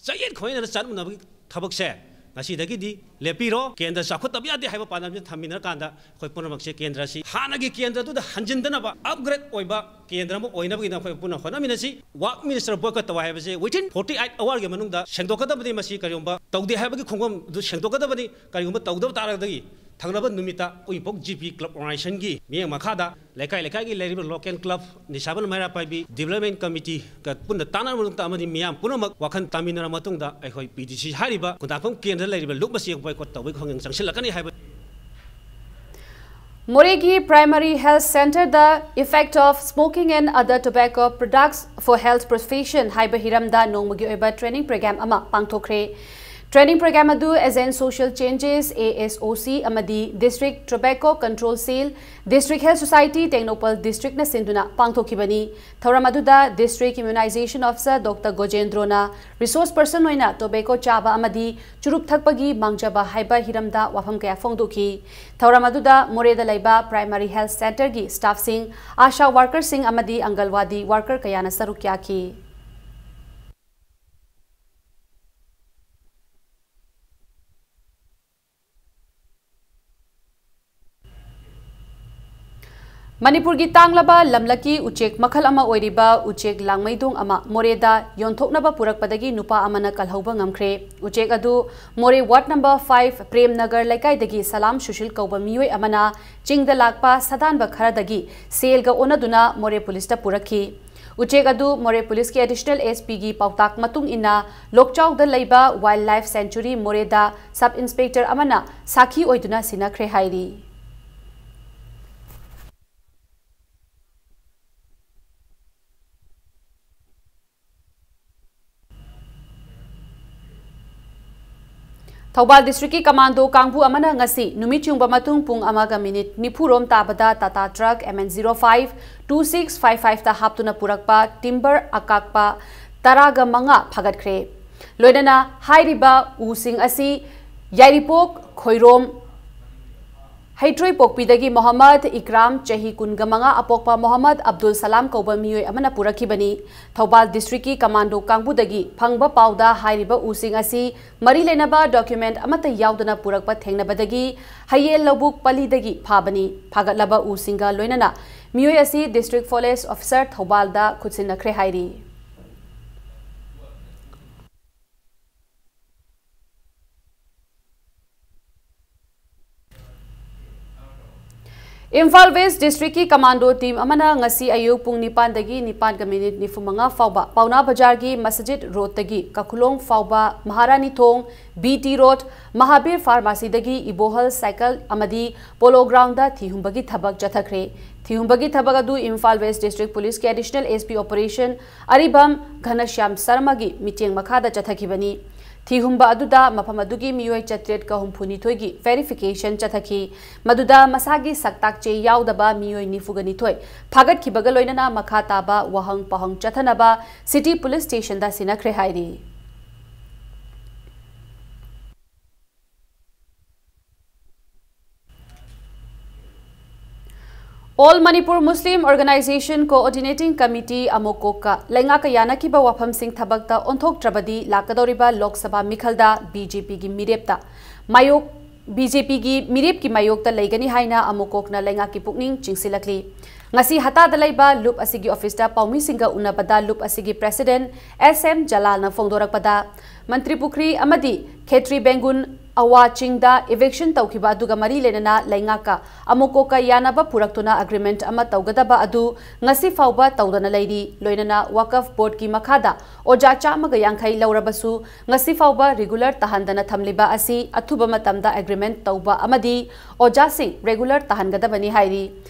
ꯆꯌꯦꯠ ꯈꯣꯏꯌꯦꯠꯅꯅ ꯆꯠꯃꯤꯟꯅꯕꯒꯤ ꯊꯕꯛꯁꯦ ꯉꯁꯤꯗꯒꯤꯗꯤ ꯂꯦꯞꯄꯤꯔꯣ꯫ ꯀꯦꯟꯗ꯭ꯔ ꯆꯥꯎꯈꯠꯇꯕ ꯌꯥꯗꯦ ꯍꯥꯏꯕ ꯄꯥꯟꯗꯝꯁꯤꯗ ꯊꯝꯃꯤꯟꯅꯔꯀꯥꯟꯗ ꯑꯩꯈꯣꯏ ꯄꯨꯝꯅꯃꯛꯁꯦ ꯀꯦꯟꯗ꯭ꯔ ꯑꯁꯤ ꯍꯥꯟꯅꯒꯤ ꯀꯦꯟꯗ꯭ꯔꯗꯨꯗ ꯍꯟꯖꯤꯟꯗꯅꯕ upgrade ꯑꯣꯏꯕ ꯀꯦꯟꯗ꯭ꯔ ꯑꯃ ꯑꯣꯏꯅꯕꯒꯤꯗꯃꯛ ꯑꯩꯈꯣꯏ ꯄꯨꯟꯅ ꯍꯣꯠꯅꯃꯤꯟꯅꯁꯤ꯫ Works minister boycott ꯇꯧ ꯍꯥꯏꯕꯁꯦ within forty eight hourꯒꯤ ꯃꯅꯨꯡꯗ ꯁꯦꯡꯗꯣꯛꯀꯗꯕꯅꯤ꯫ ꯃꯁꯤ ꯀꯔꯤꯒꯨꯝꯕ ꯇꯧꯗꯦ ꯍꯥꯏꯕꯒꯤ ꯈꯣꯡꯐꯝꯗꯨ ꯁꯦꯡꯗꯣꯛꯀꯗꯕꯅꯤ꯫ ꯀꯔꯤꯒꯨꯝꯕ ꯇꯧꯗꯕ ꯇꯥꯔꯒꯗꯤ ꯊꯪꯅꯕ ꯅꯨꯃꯤꯠꯇ ꯎꯌꯨꯝꯄꯣꯛ GP club organizationꯒꯤ ꯃꯤꯠꯌꯦꯡ ꯃꯈꯥꯗ ꯂꯩꯀꯥꯏ ꯂꯩꯀꯥꯏꯒꯤ ꯂꯩꯔꯤꯕ local club, ꯅꯤꯁꯥꯕꯟ ꯃꯩꯔꯥ ꯄꯥꯏꯕꯤ development committeeꯒ ꯄꯨꯟꯅ ꯇꯥꯟꯅꯔꯕ ꯃꯇꯨꯡꯗ ꯑꯃꯗꯤ ꯃꯤꯌꯥꯝ ꯄꯨꯝꯅꯃꯛ ꯋꯥꯈꯜ ꯇꯥꯃꯤꯟꯅꯔꯕ ꯃꯇꯨꯡꯗ ꯑꯩꯈꯣꯏ PDC ꯍꯥꯏꯔꯤꯕ ꯈꯨꯟꯗ꯭ꯔꯥꯛꯄꯝ ꯀꯦꯟꯗ꯭ꯔ ꯂꯩꯔꯤꯕ ꯂꯨꯞ ꯑꯁꯤ boycott ꯇꯧꯕꯒꯤ ꯈꯣꯡꯖꯪ ꯆꯪꯁꯤꯜꯂꯛꯀꯅꯤ ꯍꯥꯏꯕ꯫ ꯃꯣꯔꯦꯒꯤ Primary Health Centreꯗ Effect of Smoking and Other Tobacco Products for Health Profession ꯍꯥꯏꯕ ꯍꯤꯔꯝꯗ ꯅꯣꯡꯃꯒꯤ ꯑꯣꯏꯕ training program ꯑꯃ ꯄꯥꯡꯊꯣꯛꯈ꯭ꯔꯦ꯫ Training program ꯑꯗꯨ Agent Social Changes, ASOC, ꯑꯃꯗꯤ District Tobacco Control Cell, District Health Society, Tengnoupal districtꯅ ꯁꯤꯟꯗꯨꯅ ꯄꯥꯡꯊꯣꯛꯈꯤꯕꯅꯤ꯫ ꯊꯧꯔꯝ ꯑꯗꯨꯗ District Immunization Officer Doctor ꯒꯣꯖꯦꯟꯗ꯭ꯔꯣꯅ resource person ꯑꯣꯏꯅ tobacco ꯆꯥꯕ ꯑꯃꯗꯤ ꯆꯨꯔꯨꯞ ꯊꯛꯄꯒꯤ ꯃꯥꯡꯖꯕ ꯍꯥꯏꯕ ꯍꯤꯔꯝꯗ ꯋꯥꯐꯝ ꯀꯌꯥ ꯐꯣꯡꯗꯣꯛꯈꯤ꯫ ꯊꯧꯔꯝ ꯑꯗꯨꯗ ꯃꯣꯔꯦꯗ ꯂꯩꯕ Primary Health Centreꯒꯤ staffꯁꯤꯡ, ASHA workerꯁꯤꯡ ꯑꯃꯗꯤ ꯑꯪꯒꯜꯋꯥꯗꯤ worker ꯀꯌꯥꯅ ꯁꯔꯨꯛ ꯌꯥꯈꯤ꯫ ꯃꯅꯤꯄꯨꯔꯒꯤ ꯇꯥꯡꯂꯕ ꯂꯝꯂꯛꯀꯤ ꯎꯆꯦꯛ ꯃꯈꯜ ꯑꯃ ꯑꯣꯏꯔꯤꯕ ꯎꯆꯦꯛ ꯂꯥꯡꯃꯩꯗꯣꯡ ꯑꯃ ꯃꯣꯔꯦꯗ ꯌꯣꯟꯊꯣꯛꯅꯕ ꯄꯨꯔꯛꯄꯗꯒꯤ ꯅꯨꯄꯥ ꯑꯃꯅ ꯀꯜꯍꯧꯕ ꯉꯝꯈ꯭ꯔꯦ꯫ ꯎꯆꯦꯛ ꯑꯗꯨ Moreh ward number five Prem Nagar ꯂꯩꯀꯥꯏꯗꯒꯤ ꯁꯂꯥꯝ ꯁꯨꯁꯤꯜ ꯀꯧꯕ ꯃꯤꯑꯣꯏ ꯑꯃꯅ ꯆꯤꯡꯗ ꯂꯥꯛꯄ ꯁꯥꯗꯥꯟꯕ ꯈꯔꯗꯒꯤ ꯁꯦꯜꯒ ꯑꯣꯟꯅꯗꯨꯅ ꯃꯣꯔꯦ ꯄꯨꯂꯤꯁꯇ ꯄꯨꯔꯛꯈꯤ꯫ ꯎꯆꯦꯛ ꯑꯗꯨ ꯃꯣꯔꯦ ꯄꯨꯂꯤꯁꯀꯤ ꯑꯦꯗꯤꯁꯅꯦꯜ ꯑꯦꯁ ꯄꯤꯒꯤ ꯄꯥꯎꯇꯥꯛ ꯃꯇꯨꯡ ꯏꯟꯅ ꯂꯣꯛꯆꯥꯎꯗ ꯂꯩꯕ ꯋꯥꯏꯜꯗ ꯂꯥꯏꯐ ꯁꯦꯡꯆꯨꯔꯤ ꯃꯣꯔꯦꯗ ꯁꯕ ꯏꯟꯁꯄꯦꯛꯇꯔ ꯑꯃꯅ ꯁꯥꯈꯤ ꯑꯣꯏꯗꯨꯅ ꯁꯤꯟꯅꯈ꯭ꯔꯦ ꯍꯥꯏꯔꯤ꯫ ꯊꯧꯕꯥꯜ ꯗꯤꯁꯇ꯭ꯔꯤꯛꯀꯤ ꯀꯃꯥꯟꯗꯣ ꯀꯥꯡꯕꯨ ꯑꯃꯅ ꯉꯁꯤ ꯅꯨꯃꯤꯠ ꯌꯨꯡꯕ ꯃꯇꯨꯡ ꯄꯨꯡ ꯑꯃꯒ ꯃꯤꯅꯤꯠ ꯅꯤꯐꯨ ꯔꯣꯝ ꯇꯥꯕꯗ Tata truck M N zero five two six five ꯐꯥꯏꯚꯇ ꯍꯥꯞꯇꯨꯅ ꯄꯨꯔꯛꯄ ꯇꯤꯝꯕꯔ ꯑꯀꯥꯛꯄ ꯇꯔꯥꯒ ꯃꯉꯥ ꯐꯥꯒꯠꯈ꯭ꯔꯦ꯫ ꯂꯣꯏꯅꯅ ꯍꯥꯏꯔꯤꯕ ꯎꯁꯤꯡ ꯑꯁꯤ ꯌꯥꯏꯔꯤꯄꯣꯛ ꯈꯣꯏꯔꯣꯝ ꯍꯩꯇ꯭ꯔꯣꯏꯄꯣꯛꯄꯤꯗꯒꯤ ꯃꯣꯍꯝꯃꯗ ꯏꯀ꯭ꯔꯥꯝ, ꯆꯍꯤ ꯀꯨꯟꯒ ꯃꯉꯥ, ꯑꯄꯣꯛꯄ ꯃꯣꯍꯝꯃꯗ ꯑꯕꯗꯨꯜ ꯁꯂꯥꯝ ꯀꯧꯕ ꯃꯤꯑꯣꯏ ꯑꯃꯅ ꯄꯨꯔꯛꯈꯤꯕꯅꯤ꯫ ꯊꯧꯕꯥꯜ ꯗꯤꯁꯇ꯭ꯔꯤꯛꯀꯤ ꯀꯃꯥꯟꯗꯣ ꯀꯥꯡꯕꯨꯗꯒꯤ ꯐꯪꯕ ꯄꯥꯎꯗ ꯍꯥꯏꯔꯤꯕ ꯎꯁꯤꯡ ꯑꯁꯤ ꯃꯔꯤ ꯂꯩꯅꯕ ꯗꯣꯀ꯭ꯌꯨꯃꯦꯟꯠ ꯑꯃꯠꯇ ꯌꯥꯎꯗꯅ ꯄꯨꯔꯛꯄ ꯊꯦꯡꯅꯕꯗꯒꯤ ꯍꯌꯦꯜ ꯂꯧꯕꯨꯛ ꯄꯜꯂꯤꯗꯒꯤ ꯐꯥꯕꯅꯤ꯫ ꯐꯥꯒꯠꯂꯕ ꯎꯁꯤꯡꯒ ꯂꯣꯏꯅꯅ ꯃꯤꯑꯣꯏ ꯑꯁꯤ ꯗꯤꯁꯇ꯭ꯔꯤꯛ ꯐꯣꯔꯦꯁ꯭ꯠ ꯑꯣꯐꯤꯁꯥꯔ ꯊꯧꯕꯥꯜꯗ ꯈꯨꯠꯁꯤꯟꯅꯈ꯭ꯔꯦ ꯍꯥꯏꯔꯤ꯫ ꯏꯝꯐꯥꯜ ꯋꯦꯁ꯭ꯠ ꯗꯤꯁꯇ꯭ꯔꯤꯛꯀꯤ ꯀꯃꯥꯟꯗꯣ ꯇꯤꯝ ꯑꯃꯅ ꯉꯁꯤ ꯑꯌꯨꯛ ꯄꯨꯡ ꯅꯤꯄꯥꯟꯗꯒꯤ ꯅꯤꯄꯥꯟꯒ ꯃꯤꯅꯤꯠ ꯅꯤꯐꯨ ꯃꯉꯥ ꯐꯥꯎꯕ ꯄꯥꯎꯅꯥ ꯕꯖꯥꯔꯒꯤ ꯃꯁꯖꯤꯗ ꯔꯣꯗꯇꯒꯤ ꯀꯈꯨꯂꯣꯡ ꯐꯥꯎꯕ ꯃꯍꯥꯔꯥꯅꯤ ꯊꯣꯡ, B T road, Mahavir ꯐꯥꯔꯃꯥꯁꯤꯗꯒꯤ ꯏꯕꯣꯍꯜ cycle ꯑꯃꯗꯤ ꯄꯣꯂꯣ ꯒ꯭ꯔꯥꯎꯟꯗ ꯊꯤꯍꯨꯝꯕꯒꯤ ꯊꯕꯛ ꯆꯠꯊꯈ꯭ꯔꯦ꯫ ꯊꯤꯍꯨꯝꯕꯒꯤ ꯊꯕꯛ ꯑꯗꯨ ꯏꯝꯐꯥꯜ ꯋꯦꯁ꯭ꯠ ꯗꯤꯁꯇ꯭ꯔꯤꯛ ꯄꯨꯂꯤꯁꯀꯤ ꯑꯦꯗꯤꯁꯅꯦꯜ ꯑꯦꯁ ꯄꯤ ꯑꯣꯄꯔꯦꯁꯟ ꯑꯔꯤꯕꯝ ꯘꯅꯁ꯭ꯌꯥꯝ ꯁꯔꯃꯒꯤ ꯃꯤꯠꯌꯦꯡ ꯃꯈꯥꯗ ꯆꯠꯊꯈꯤꯕꯅꯤ꯫ ꯊꯤꯍꯨꯝꯕ ꯑꯗꯨꯗ ꯃꯐꯝ ꯑꯗꯨꯒꯤ ꯃꯤꯑꯣꯏ ꯆꯥꯇ꯭ꯔꯦꯠꯀ ꯍꯨꯝꯐꯨꯅꯤꯊꯣꯏꯒꯤ ꯚꯦꯔꯤꯐꯤꯀꯦꯁꯟ ꯆꯠꯊꯈꯤ꯫ ꯃꯗꯨꯗ ꯃꯁꯥꯒꯤ ꯁꯛꯇꯥꯛꯆꯦ ꯌꯥꯎꯗꯕ ꯃꯤꯑꯣꯏ ꯅꯤꯐꯨꯒ ꯅꯤꯊꯣꯏ ꯐꯥꯒꯠꯈꯤꯕꯒ ꯂꯣꯏꯅꯅ ꯃꯈꯥ ꯇꯥꯕ ꯋꯥꯍꯪ ꯄꯥꯎꯍꯪ ꯆꯠꯊꯅꯕ ꯁꯤꯇꯤ ꯄꯨꯂꯤꯁ ꯁ꯭ꯇꯦꯁꯟꯗ ꯁꯤꯟꯅꯈ꯭ꯔꯦ ꯍꯥꯏꯔꯤ꯫ All Manipur Muslim Organisation Coordinating Committee, ꯑꯃꯣꯀꯣꯛꯀ ꯂꯩꯉꯥꯛꯀ ꯌꯥꯅꯈꯤꯕ ꯋꯥꯐꯝꯁꯤꯡ ꯊꯕꯛꯇ ꯑꯣꯟꯊꯣꯛꯇ꯭ꯔꯕꯗꯤ ꯂꯥꯛꯀꯗꯧꯔꯤꯕ ꯂꯣꯛ ꯁꯚꯥ ꯃꯤꯈꯜꯗ ꯕꯤ ꯖꯦ ꯄꯤꯒꯤ ꯃꯤꯔꯦꯞꯇ ꯃꯥꯌꯣꯛ ꯕꯤ ꯖꯦ ꯄꯤꯒꯤ ꯃꯤꯔꯦꯞꯀꯤ ꯃꯥꯌꯣꯛꯇ ꯂꯩꯒꯅꯤ ꯍꯥꯏꯅ ꯑꯃꯨꯛ ꯀꯣꯛꯅ ꯂꯩꯉꯥꯛꯀꯤ ꯄꯨꯛꯅꯤꯡ ꯆꯤꯡꯁꯤꯜꯂꯛꯂꯤ꯫ ꯉꯁꯤ ꯍꯇꯥꯗ ꯂꯩꯕ ꯂꯨꯞ ꯑꯁꯤꯒꯤ ꯑꯣꯐꯤꯁꯇ ꯄꯥꯎꯃꯤꯁꯤꯡꯒ ꯎꯅꯕꯗ ꯂꯨꯞ ꯑꯁꯤꯒꯤ ꯄ꯭ꯔꯦꯁꯤꯗꯦꯟꯠ ꯑꯦꯁ ꯑꯦꯝ ꯖꯂꯥꯜꯅ ꯐꯣꯡꯗꯣꯔꯛꯄꯗ, ꯃꯟꯇ꯭ꯔꯤ ꯄꯨꯈ꯭ꯔꯤ ꯑꯃꯗꯤ ꯈꯦꯇ꯭ꯔꯤ ꯕꯦꯡꯒꯨꯟ ꯑꯋꯥ ꯆꯤꯡꯗ ꯏꯚꯤꯛꯁꯟ ꯇꯧꯈꯤꯕ ꯑꯗꯨꯒ ꯃꯔꯤ ꯂꯩꯅꯅ ꯂꯩꯉꯥꯛꯀ ꯑꯃꯨꯛ ꯀꯣꯛꯀ ꯌꯥꯅꯕ ꯄꯨꯔꯛꯇꯨꯅ ꯑꯦꯒ꯭ꯔꯤꯃꯦꯟꯠ ꯑꯃ ꯇꯧꯒꯗꯕ ꯑꯗꯨ ꯉꯁꯤ ꯐꯥꯎꯕ ꯇꯧꯗꯅ ꯂꯩꯔꯤ꯫ ꯂꯣꯏꯅꯅ ꯋꯥꯀꯐ ꯕꯣꯔꯗꯀꯤ ꯃꯈꯥꯗ ꯑꯣꯖꯥ ꯆꯥꯝꯃꯒ ꯌꯥꯡꯈꯩ ꯂꯧꯔꯕꯁꯨ ꯉꯁꯤ ꯐꯥꯎꯕ ꯔꯤꯒꯨꯂꯔ ꯇꯥꯍꯟꯗꯅ ꯊꯝꯂꯤꯕ ꯑꯁꯤ ꯑꯊꯨꯕ ꯃꯇꯝꯗ ꯑꯦꯒ꯭ꯔꯤꯃꯦꯟꯠ ꯇꯧꯕ ꯑꯃꯗꯤ ꯑꯣꯖꯥꯁꯤꯡ ꯔꯤꯒꯨꯂꯔ ꯇꯥꯍꯟꯒꯗꯕꯅꯤ ꯍꯥꯏꯔꯤ꯫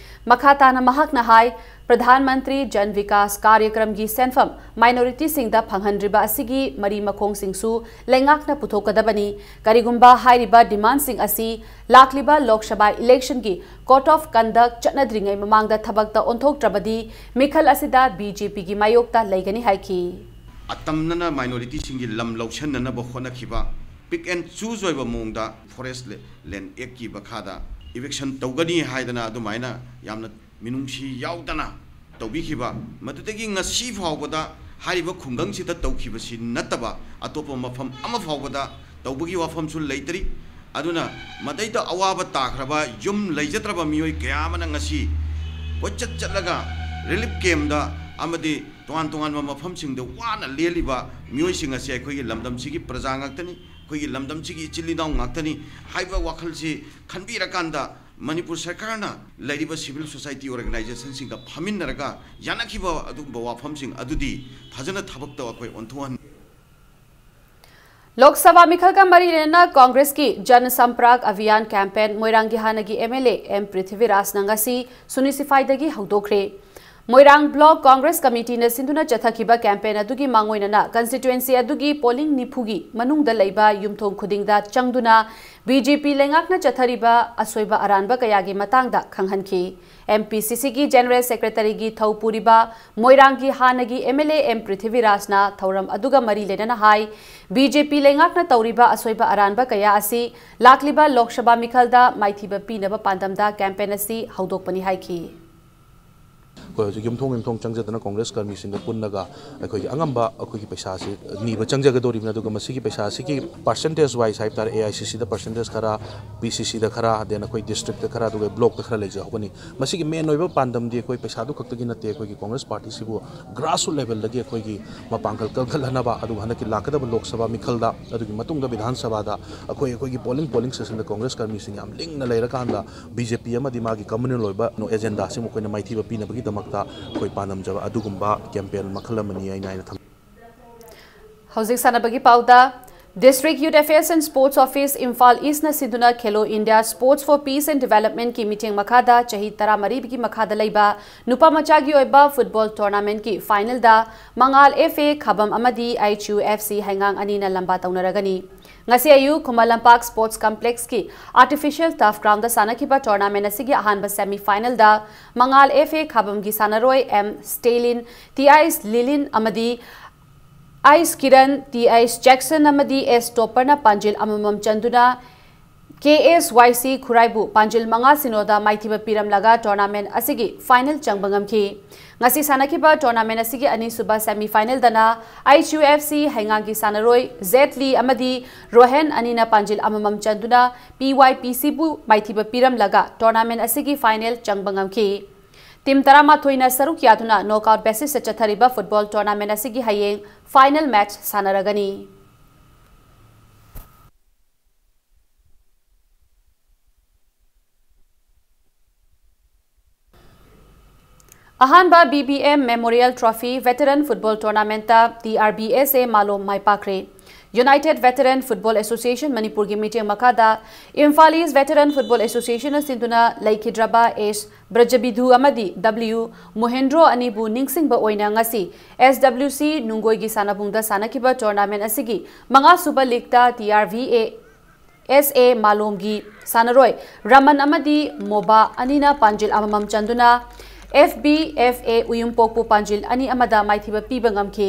ꯃꯈꯥ ꯇꯥꯅ ꯃꯍꯥꯛꯅ ꯍꯥꯏ, ꯄ꯭ꯔꯙꯥꯟ ꯃꯟꯇ꯭ꯔꯤ ꯖꯟ ꯚꯤꯀꯥꯁ ꯀꯥꯔꯌꯀ꯭ꯔꯝꯒꯤ ꯁꯦꯟꯐꯝ ꯃꯥꯏꯅꯣꯔꯤꯇꯤꯁꯤꯡꯗ ꯐꯪꯍꯟꯗ꯭ꯔꯤꯕ ꯑꯁꯤꯒꯤ ꯃꯔꯤ ꯃꯈꯣꯡꯁꯤꯡꯁꯨ ꯂꯩꯉꯥꯛꯅ ꯄꯨꯊꯣꯛꯀꯗꯕꯅꯤ꯫ ꯀꯔꯤꯒꯨꯝꯕ ꯍꯥꯏꯔꯤꯕ ꯗꯤꯃꯥꯟꯁꯤꯡ ꯑꯁꯤ ꯂꯥꯛꯂꯤꯕ Lok Sabha ꯏꯂꯦꯛꯁꯟꯒꯤ code of conduct ꯆꯠꯅꯗ꯭ꯔꯤꯉꯩ ꯃꯃꯥꯡꯗ ꯊꯕꯛꯇ ꯑꯣꯟꯊꯣꯛꯇ꯭ꯔꯕꯗꯤ ꯃꯤꯈꯜ ꯑꯁꯤꯗ ꯕꯤ ꯖꯦ ꯄꯤꯒꯤ ꯃꯥꯌꯣꯛꯇ ꯂꯩꯒꯅꯤ ꯍꯥꯏꯈꯤ꯫ ꯑꯇꯝꯅꯅ ꯃꯥꯏꯅꯣꯔꯤꯇꯤꯁꯤꯡꯒꯤ ꯂꯝ ꯂꯧꯁꯤꯟꯅꯅꯕ ꯍꯣꯠꯅꯈꯤꯕ, ꯄꯤꯛ ꯑꯦꯟ ꯆꯨꯁ ꯑꯣꯏꯕ ꯃꯑꯣꯡꯗ ꯐꯣꯔꯦꯁ ꯂꯦꯟ ꯑꯦꯛꯀꯤ ꯃꯈꯥꯗ ꯏꯚꯤꯛꯁꯟ ꯇꯧꯒꯅꯤ ꯍꯥꯏꯗꯅ ꯑꯗꯨꯃꯥꯏꯅ ꯌꯥꯝꯅ ꯃꯤꯅꯨꯡꯁꯤ ꯌꯥꯎꯗꯅ ꯇꯧꯕꯤꯈꯤꯕ, ꯃꯗꯨꯗꯒꯤ ꯉꯁꯤ ꯐꯥꯎꯕꯗ ꯍꯥꯏꯔꯤꯕ ꯈꯨꯡꯒꯪꯁꯤꯗ ꯇꯧꯈꯤꯕꯁꯤ ꯅꯠꯇꯕ ꯑꯇꯣꯞꯄ ꯃꯐꯝ ꯑꯃ ꯐꯥꯎꯕꯗ ꯇꯧꯕꯒꯤ ꯋꯥꯐꯝꯁꯨ ꯂꯩꯇ꯭ꯔꯤ꯫ ꯑꯗꯨꯅ ꯃꯗꯩꯗ ꯑꯋꯥꯕ ꯇꯥꯈ꯭ꯔꯕ ꯌꯨꯝ ꯂꯩꯖꯗ꯭ꯔꯕ ꯃꯤꯑꯣꯏ ꯀꯌꯥ ꯑꯃꯅ ꯉꯁꯤ ꯀꯣꯏꯆꯠ ꯆꯠꯂꯒ ꯔꯤꯂꯤꯐ ꯀꯦꯝꯗ ꯑꯃꯗꯤ ꯇꯣꯉꯥꯟ ꯇꯣꯉꯥꯟꯕ ꯃꯐꯝꯁꯤꯡꯗ ꯋꯥꯅ ꯂꯦꯜꯂꯤꯕ ꯃꯤꯑꯣꯏꯁꯤꯡ ꯑꯁꯤ ꯑꯩꯈꯣꯏꯒꯤ ꯂꯝꯗꯝꯁꯤꯒꯤ ꯄ꯭ꯔꯖꯥ ꯉꯥꯛꯇꯅꯤ, ꯑꯩꯈꯣꯏꯒꯤ ꯂꯝꯗꯝꯁꯤꯒꯤ ꯏꯆꯤꯜ ꯏꯅꯥꯎ ꯉꯥꯛꯇꯅꯤ ꯍꯥꯏꯕ ꯋꯥꯈꯜꯁꯤ ꯈꯟꯕꯤꯔꯀꯥꯟꯗ ꯃꯅꯤꯄꯨꯔ ꯁꯔꯀꯥꯔꯅ ꯂꯩꯔꯤꯕ ꯁꯤꯚꯤꯜ ꯁꯣꯁꯥꯏꯇꯤ ꯑꯣꯔꯒꯅꯥꯏꯖꯦꯁꯟꯁꯤꯡꯒ ꯐꯝꯃꯤꯟꯅꯔꯒ ꯌꯥꯅꯈꯤꯕ ꯑꯗꯨꯒꯨꯝꯕ ꯋꯥꯐꯝꯁꯤꯡ ꯑꯗꯨꯗꯤ ꯐꯖꯅ ꯊꯕꯛꯇ ꯑꯩꯈꯣꯏ ꯑꯣꯟꯊꯣꯛꯍꯟ ꯂꯣꯛ ꯁꯚꯥ ꯃꯤꯈꯜꯒ ꯃꯔꯤ ꯂꯩꯅꯅ ꯀꯣꯡꯒ꯭ꯔꯦꯁꯀꯤ ꯖꯟ ꯁꯝꯄ꯭ꯔꯛ ꯑꯚꯤꯌꯥꯟ ꯀꯦꯝꯄꯦꯟ ꯃꯣꯏꯔꯥꯡꯒꯤ ꯍꯥꯟꯅꯒꯤ ꯑꯦꯝ ꯑꯦꯜ ꯑꯦ ꯑꯦꯝ ꯄ꯭ꯔꯤꯊꯤꯕꯤꯔꯥꯖꯅ ꯉꯁꯤ ꯁꯨꯅꯤꯁꯤꯐꯥꯏꯗꯒꯤ ꯍꯧꯗꯣꯛꯈ꯭ꯔꯦ꯫ ꯃꯣꯏꯔꯥꯡ ꯕ꯭ꯂꯣꯛ ꯀꯣꯡꯒ꯭ꯔꯦꯁ ꯀꯃꯤꯇꯤꯅ ꯁꯤꯟꯗꯨꯅ ꯆꯠꯊꯈꯤꯕ ꯀꯦꯝꯄꯦꯟ ꯑꯗꯨꯒꯤ ꯃꯥꯡꯑꯣꯏꯅꯅ ꯀꯟꯁꯇꯤꯇ꯭ꯋꯦꯟꯁꯤ ꯑꯗꯨꯒꯤ ꯄꯣꯂꯤꯡ ꯅꯤꯐꯨꯒꯤ ꯃꯅꯨꯡꯗ ꯂꯩꯕ ꯌꯨꯝꯊꯣꯡ ꯈꯨꯗꯤꯡꯗ ꯆꯪꯗꯨꯅ ꯕꯤ ꯖꯦ ꯄꯤ ꯂꯩꯉꯥꯛꯅ ꯆꯠꯊꯔꯤꯕ ꯑꯁꯣꯏꯕ ꯑꯔꯥꯟꯕ ꯀꯌꯥꯒꯤ ꯃꯇꯥꯡꯗ ꯈꯪꯍꯟꯈꯤ꯫ ꯑꯦꯝ ꯄꯤ ꯁꯤ ꯁꯤꯒꯤ ꯖꯦꯅꯔꯦꯜ ꯁꯦꯀ꯭ꯔꯦꯇꯔꯤꯒꯤ ꯊꯧ ꯄꯨꯔꯤꯕ ꯃꯣꯏꯔꯥꯡꯒꯤ ꯍꯥꯟꯅꯒꯤ ꯑꯦꯝ ꯑꯦꯜ ꯑꯦ ꯑꯦꯝ ꯄ꯭ꯔꯤꯊꯤꯕꯤꯔꯥꯖꯅ ꯊꯧꯔꯝ ꯑꯗꯨꯒ ꯃꯔꯤ ꯂꯩꯅꯅ ꯍꯥꯏ, ꯕꯤ ꯖꯦ ꯄꯤ ꯂꯩꯉꯥꯛꯅ ꯇꯧꯔꯤꯕ ꯑꯁꯣꯏꯕ ꯑꯔꯥꯟꯕ ꯀꯌꯥ ꯑꯁꯤ ꯂꯥꯛꯂꯤꯕ ꯂꯣꯛ ꯁꯚꯥ ꯃꯤꯈꯜꯗ ꯃꯥꯏꯊꯤꯕ ꯄꯤꯅꯕ ꯄꯥꯟꯗꯝꯗ ꯀꯦꯝꯄꯦꯟ ꯑꯁꯤ ꯍꯧꯗꯣꯛꯄꯅꯤ ꯍꯥꯏꯈꯤ꯫ ꯑꯩꯈꯣꯏ ꯍꯧꯖꯤꯛ ꯌꯨꯝꯊꯣꯡ ꯌꯨꯝꯊꯣꯡ ꯆꯪꯖꯗꯅ ꯀꯣꯡꯒ꯭ꯔꯦꯁ ꯀꯔꯃꯤꯁꯤꯡꯒ ꯄꯨꯜꯂꯒ ꯑꯩꯈꯣꯏꯒꯤ ꯑꯉꯝꯕ ꯑꯩꯈꯣꯏꯒꯤ ꯄꯩꯁꯥꯁꯤ ꯅꯤꯕ ꯆꯪꯖꯒꯗꯧꯔꯤꯕꯅꯤ꯫ ꯑꯗꯨꯒ ꯃꯁꯤꯒꯤ ꯄꯩꯁꯥ ꯑꯁꯤꯒꯤ percentage wise ꯍꯥꯏꯕ ꯇꯥꯔꯦ, ꯑꯦ ꯑꯥꯏ ꯁꯤ ꯁꯤꯗ percentage ꯈꯔ, ꯄꯤ ꯁꯤ ꯁꯤꯗ ꯈꯔ, then ꯑꯩꯈꯣꯏ districtꯇ ꯈꯔ, ꯑꯗꯨꯒ blockꯇ ꯈꯔ ꯂꯩꯖꯍꯧꯒꯅꯤ꯫ ꯃꯁꯤꯒꯤ main ꯑꯣꯏꯕ ꯄꯥꯟꯗꯝꯗꯤ ꯑꯩꯈꯣꯏ ꯄꯩꯁꯥꯗꯨ ꯈꯛꯇꯒꯤ ꯅꯠꯇꯦ, ꯑꯩꯈꯣꯏꯒꯤ ꯀꯣꯡꯒ꯭ꯔꯦꯁ ꯄꯥꯔꯇꯤꯁꯤꯕꯨ grassroot levelꯗꯒꯤ ꯑꯩꯈꯣꯏꯒꯤ ꯃꯄꯥꯡꯒꯜ ꯀꯟꯈꯠꯍꯟꯅꯕ, ꯑꯗꯨꯒ ꯍꯟꯗꯛꯀꯤ ꯂꯥꯛꯀꯗꯕ ꯂꯣꯛ ꯁꯚꯥ ꯃꯤꯈꯜꯗ, ꯑꯗꯨꯒꯤ ꯃꯇꯨꯡꯗ ꯕꯤꯙꯥꯟ ꯁꯚꯥꯗ ꯑꯩꯈꯣꯏ ꯑꯩꯈꯣꯏꯒꯤ polling polling stationꯗ ꯀꯣꯡꯒ꯭ꯔꯦꯁ ꯀꯔꯃꯤꯁꯤꯡ ꯌꯥꯝ ꯂꯤꯡꯅ ꯂꯩꯔꯀꯥꯟꯗ ꯕꯤ ꯖꯦ ꯄꯤ ꯑꯃꯗꯤ ꯃꯥꯒꯤ communal ꯑꯣꯏꯕ ꯑꯦꯖꯦꯟꯗꯥꯁꯤꯡ ꯃꯈꯣꯏꯅ ꯃꯥꯏꯊꯤꯕ ꯄꯤꯅꯕꯒꯤꯗꯃꯛꯇ ꯑꯩꯈꯣꯏ ꯄꯥꯟꯗꯝꯖꯕ ꯑꯗꯨꯒꯨꯝꯕ campaign ꯃꯈꯜ ꯑꯃꯅꯤ ꯑꯩꯅ ꯍꯥꯏꯅ ꯊꯝꯖꯩ꯫ ꯍꯧꯖꯤꯛ ꯁꯥꯟꯅꯕꯒꯤ ꯄꯥꯎꯗ, District Youth Affairs and Sports Office Imphal ꯏꯁꯅ ꯁꯤꯟꯗꯨꯅ Khelo India Sports for Peace and Developmentꯀꯤ ꯃꯤꯠꯌꯦꯡ ꯃꯈꯥꯗ ꯆꯍꯤ ꯇꯔꯥꯃꯔꯤꯒꯤ ꯃꯈꯥꯗ ꯂꯩꯕ ꯅꯨꯄꯥ ꯃꯆꯥꯒꯤ ꯑꯣꯏꯕ ꯐꯨꯠꯕꯣꯜ ꯇꯣꯔꯅꯥꯃꯦꯟꯠꯀꯤ ꯐꯥꯏꯅꯦꯜꯗ ꯃꯉꯥꯜ ꯑꯦꯐ ꯑꯦ ꯈꯥꯕꯝ ꯑꯃꯗꯤ ꯑꯩꯆ ꯌꯨ ꯑꯦꯐ ꯁꯤ ꯍꯩꯉꯥꯡ ꯑꯅꯤꯅ ꯂꯝꯕꯥ ꯇꯧꯅꯔꯒꯅꯤ꯫ ꯉꯁꯤ ꯑꯌꯨꯛ ꯈꯨꯃꯟ ꯂꯝꯄꯥꯛ ꯁ꯭ꯄꯣꯔꯠꯁ ꯀꯝꯄ꯭ꯂꯦꯛꯁꯀꯤ ꯑꯥꯔꯇꯤꯐꯤꯁꯤꯌꯦꯜ ꯇꯔꯐ ꯒ꯭ꯔꯥꯎꯟꯗ ꯁꯥꯟꯅꯈꯤꯕ ꯇꯣꯔꯅꯥꯃꯦꯟ ꯑꯁꯤꯒꯤ ꯑꯍꯥꯟꯕ ꯁꯦꯃꯤ ꯐꯥꯏꯅꯦꯜꯗ ꯃꯉꯥꯜ ꯑꯦꯐ ꯑꯦ ꯈꯥꯕꯝꯒꯤ ꯁꯥꯟꯅꯔꯣꯏ ꯑꯦꯝ ꯁ꯭ꯇꯦꯂꯤꯟ, ꯇꯤ ꯑꯩꯆ ꯂꯤꯂꯤꯟ ꯑꯃꯗꯤ H Kiran, T H Jackson ꯑꯃꯗꯤ ꯑꯦꯁ ꯇꯣꯄꯔꯅ ꯄꯥꯟꯖꯤꯜ ꯑꯃꯃꯝ ꯆꯟꯗꯨꯅ ꯀꯦ ꯑꯦꯁ ꯋꯥꯏ ꯁꯤ ꯈꯨꯔꯥꯏꯕꯨ ꯄꯥꯟꯖꯤꯜ ꯃꯉꯥ ꯁꯤꯅꯣꯗ ꯃꯥꯏꯊꯤꯕ ꯄꯤꯔꯝꯂꯒ ꯇꯣꯔꯅꯥꯃꯦꯟ ꯑꯁꯤꯒꯤ ꯐꯥꯏꯅꯦꯜ ꯆꯪꯕ ꯉꯝꯈꯤ꯫ ꯉꯁꯤ ꯁꯥꯟꯅꯈꯤꯕ ꯇꯣꯔꯅꯥꯃꯦꯟ ꯑꯁꯤꯒꯤ ꯑꯅꯤꯁꯨꯕ ꯁꯦꯃꯤ ꯐꯥꯏꯅꯦꯜꯗꯅ ꯑꯩꯆ ꯌꯨ ꯑꯦꯐ ꯁꯤ ꯍꯩꯉꯥꯡꯒꯤ ꯁꯥꯟꯅꯔꯣꯏ ꯖꯦꯠ ꯂꯤ ꯑꯃꯗꯤ ꯔꯣꯍꯦꯟ ꯑꯅꯤꯅ ꯄꯥꯟꯖꯤꯜ ꯑꯃꯃꯝ ꯆꯟꯗꯨꯅ ꯄꯤ ꯋꯥꯏ ꯄꯤ ꯁꯤꯕꯨ ꯃꯥꯏꯊꯤꯕ ꯄꯤꯔꯝꯂꯒ ꯇꯣꯔꯅꯥꯃꯦꯟ ꯑꯁꯤꯒꯤ ꯐꯥꯏꯅꯦꯜ ꯆꯪꯕ ꯉꯝꯈꯤ꯫ ꯇꯤꯝ ꯇꯔꯥꯃꯥꯊꯣꯏꯅ ꯁꯔꯨꯛ ꯌꯥꯗꯨꯅ ꯅꯣꯛꯑꯥꯎꯠ ꯕꯦꯁꯤꯁꯇ ꯆꯠꯊꯔꯤꯕ ꯐꯨꯠꯕꯣꯜ ꯇꯣꯔꯅꯥꯃꯦꯟ ꯑꯁꯤꯒꯤ ꯍꯌꯦꯡ ꯐꯥꯏꯅꯦꯜ ꯃꯦꯆ ꯁꯥꯟꯅꯔꯒꯅꯤ꯫ ꯑꯍꯥꯟꯕ B B M memorial trophy veteran football ꯇꯣꯔꯅꯥꯃꯦꯟꯠꯇ T R B S A Malom ꯃꯥꯏ ꯄꯥꯛꯈ꯭ꯔꯦ꯫ ꯌꯨꯅꯥꯏꯇꯦꯗ ꯚꯦꯇꯔꯟ ꯐꯨꯠꯕꯣꯜ ꯑꯦꯁꯣꯁꯤꯌꯦꯁꯟ ꯃꯅꯤꯄꯨꯔꯒꯤ ꯃꯤꯠꯌꯦꯡ ꯃꯈꯥꯗ ꯏꯝꯐꯥꯜ ꯏꯁ ꯚꯦꯇꯔꯟ ꯐꯨꯠꯕꯣꯜ ꯑꯦꯁꯣꯁꯤꯌꯦꯁꯟꯅ ꯁꯤꯟꯗꯨꯅ ꯂꯩꯈꯤꯗ꯭ꯔꯕ ꯑꯦꯁ ꯕ꯭ꯔꯖꯕꯤꯙꯨ ꯑꯃꯗꯤ ꯗꯕ꯭ꯂꯤꯌꯨ ꯃꯣꯍꯦꯟꯗ꯭ꯔꯣ ꯑꯅꯤꯕꯨ ꯅꯤꯡꯁꯤꯡꯕ ꯑꯣꯏꯅ ꯉꯁꯤ ꯑꯦꯁ ꯗꯕ꯭ꯂꯤꯌꯨ ꯁꯤ ꯅꯨꯡꯒꯣꯏꯒꯤ ꯁꯥꯟꯅꯕꯨꯡꯗ ꯁꯥꯟꯅꯈꯤꯕ ꯇꯣꯔꯅꯥꯃꯦꯟ ꯑꯁꯤꯒꯤ ꯃꯉꯥꯁꯨꯕ ꯂꯤꯒꯇ T R V A S A ꯃꯥꯂꯣꯝꯒꯤ ꯁꯥꯟꯅꯔꯣꯏ ꯔꯃꯟ ꯑꯃꯗꯤ ꯃꯣꯕꯥ ꯑꯅꯤꯅ ꯄꯥꯟꯖꯤꯜ ꯑꯃꯃꯝ ꯆꯟꯗꯨꯅ ꯑꯦꯐ ꯕꯤ ꯑꯦꯐ ꯑꯦ ꯎꯌꯨꯝꯄꯣꯛꯄꯨ ꯄꯥꯟꯖꯤꯜ ꯑꯅꯤ ꯑꯃꯗ ꯃꯥꯏꯊꯤꯕ ꯄꯤꯕ ꯉꯝꯈꯤ꯫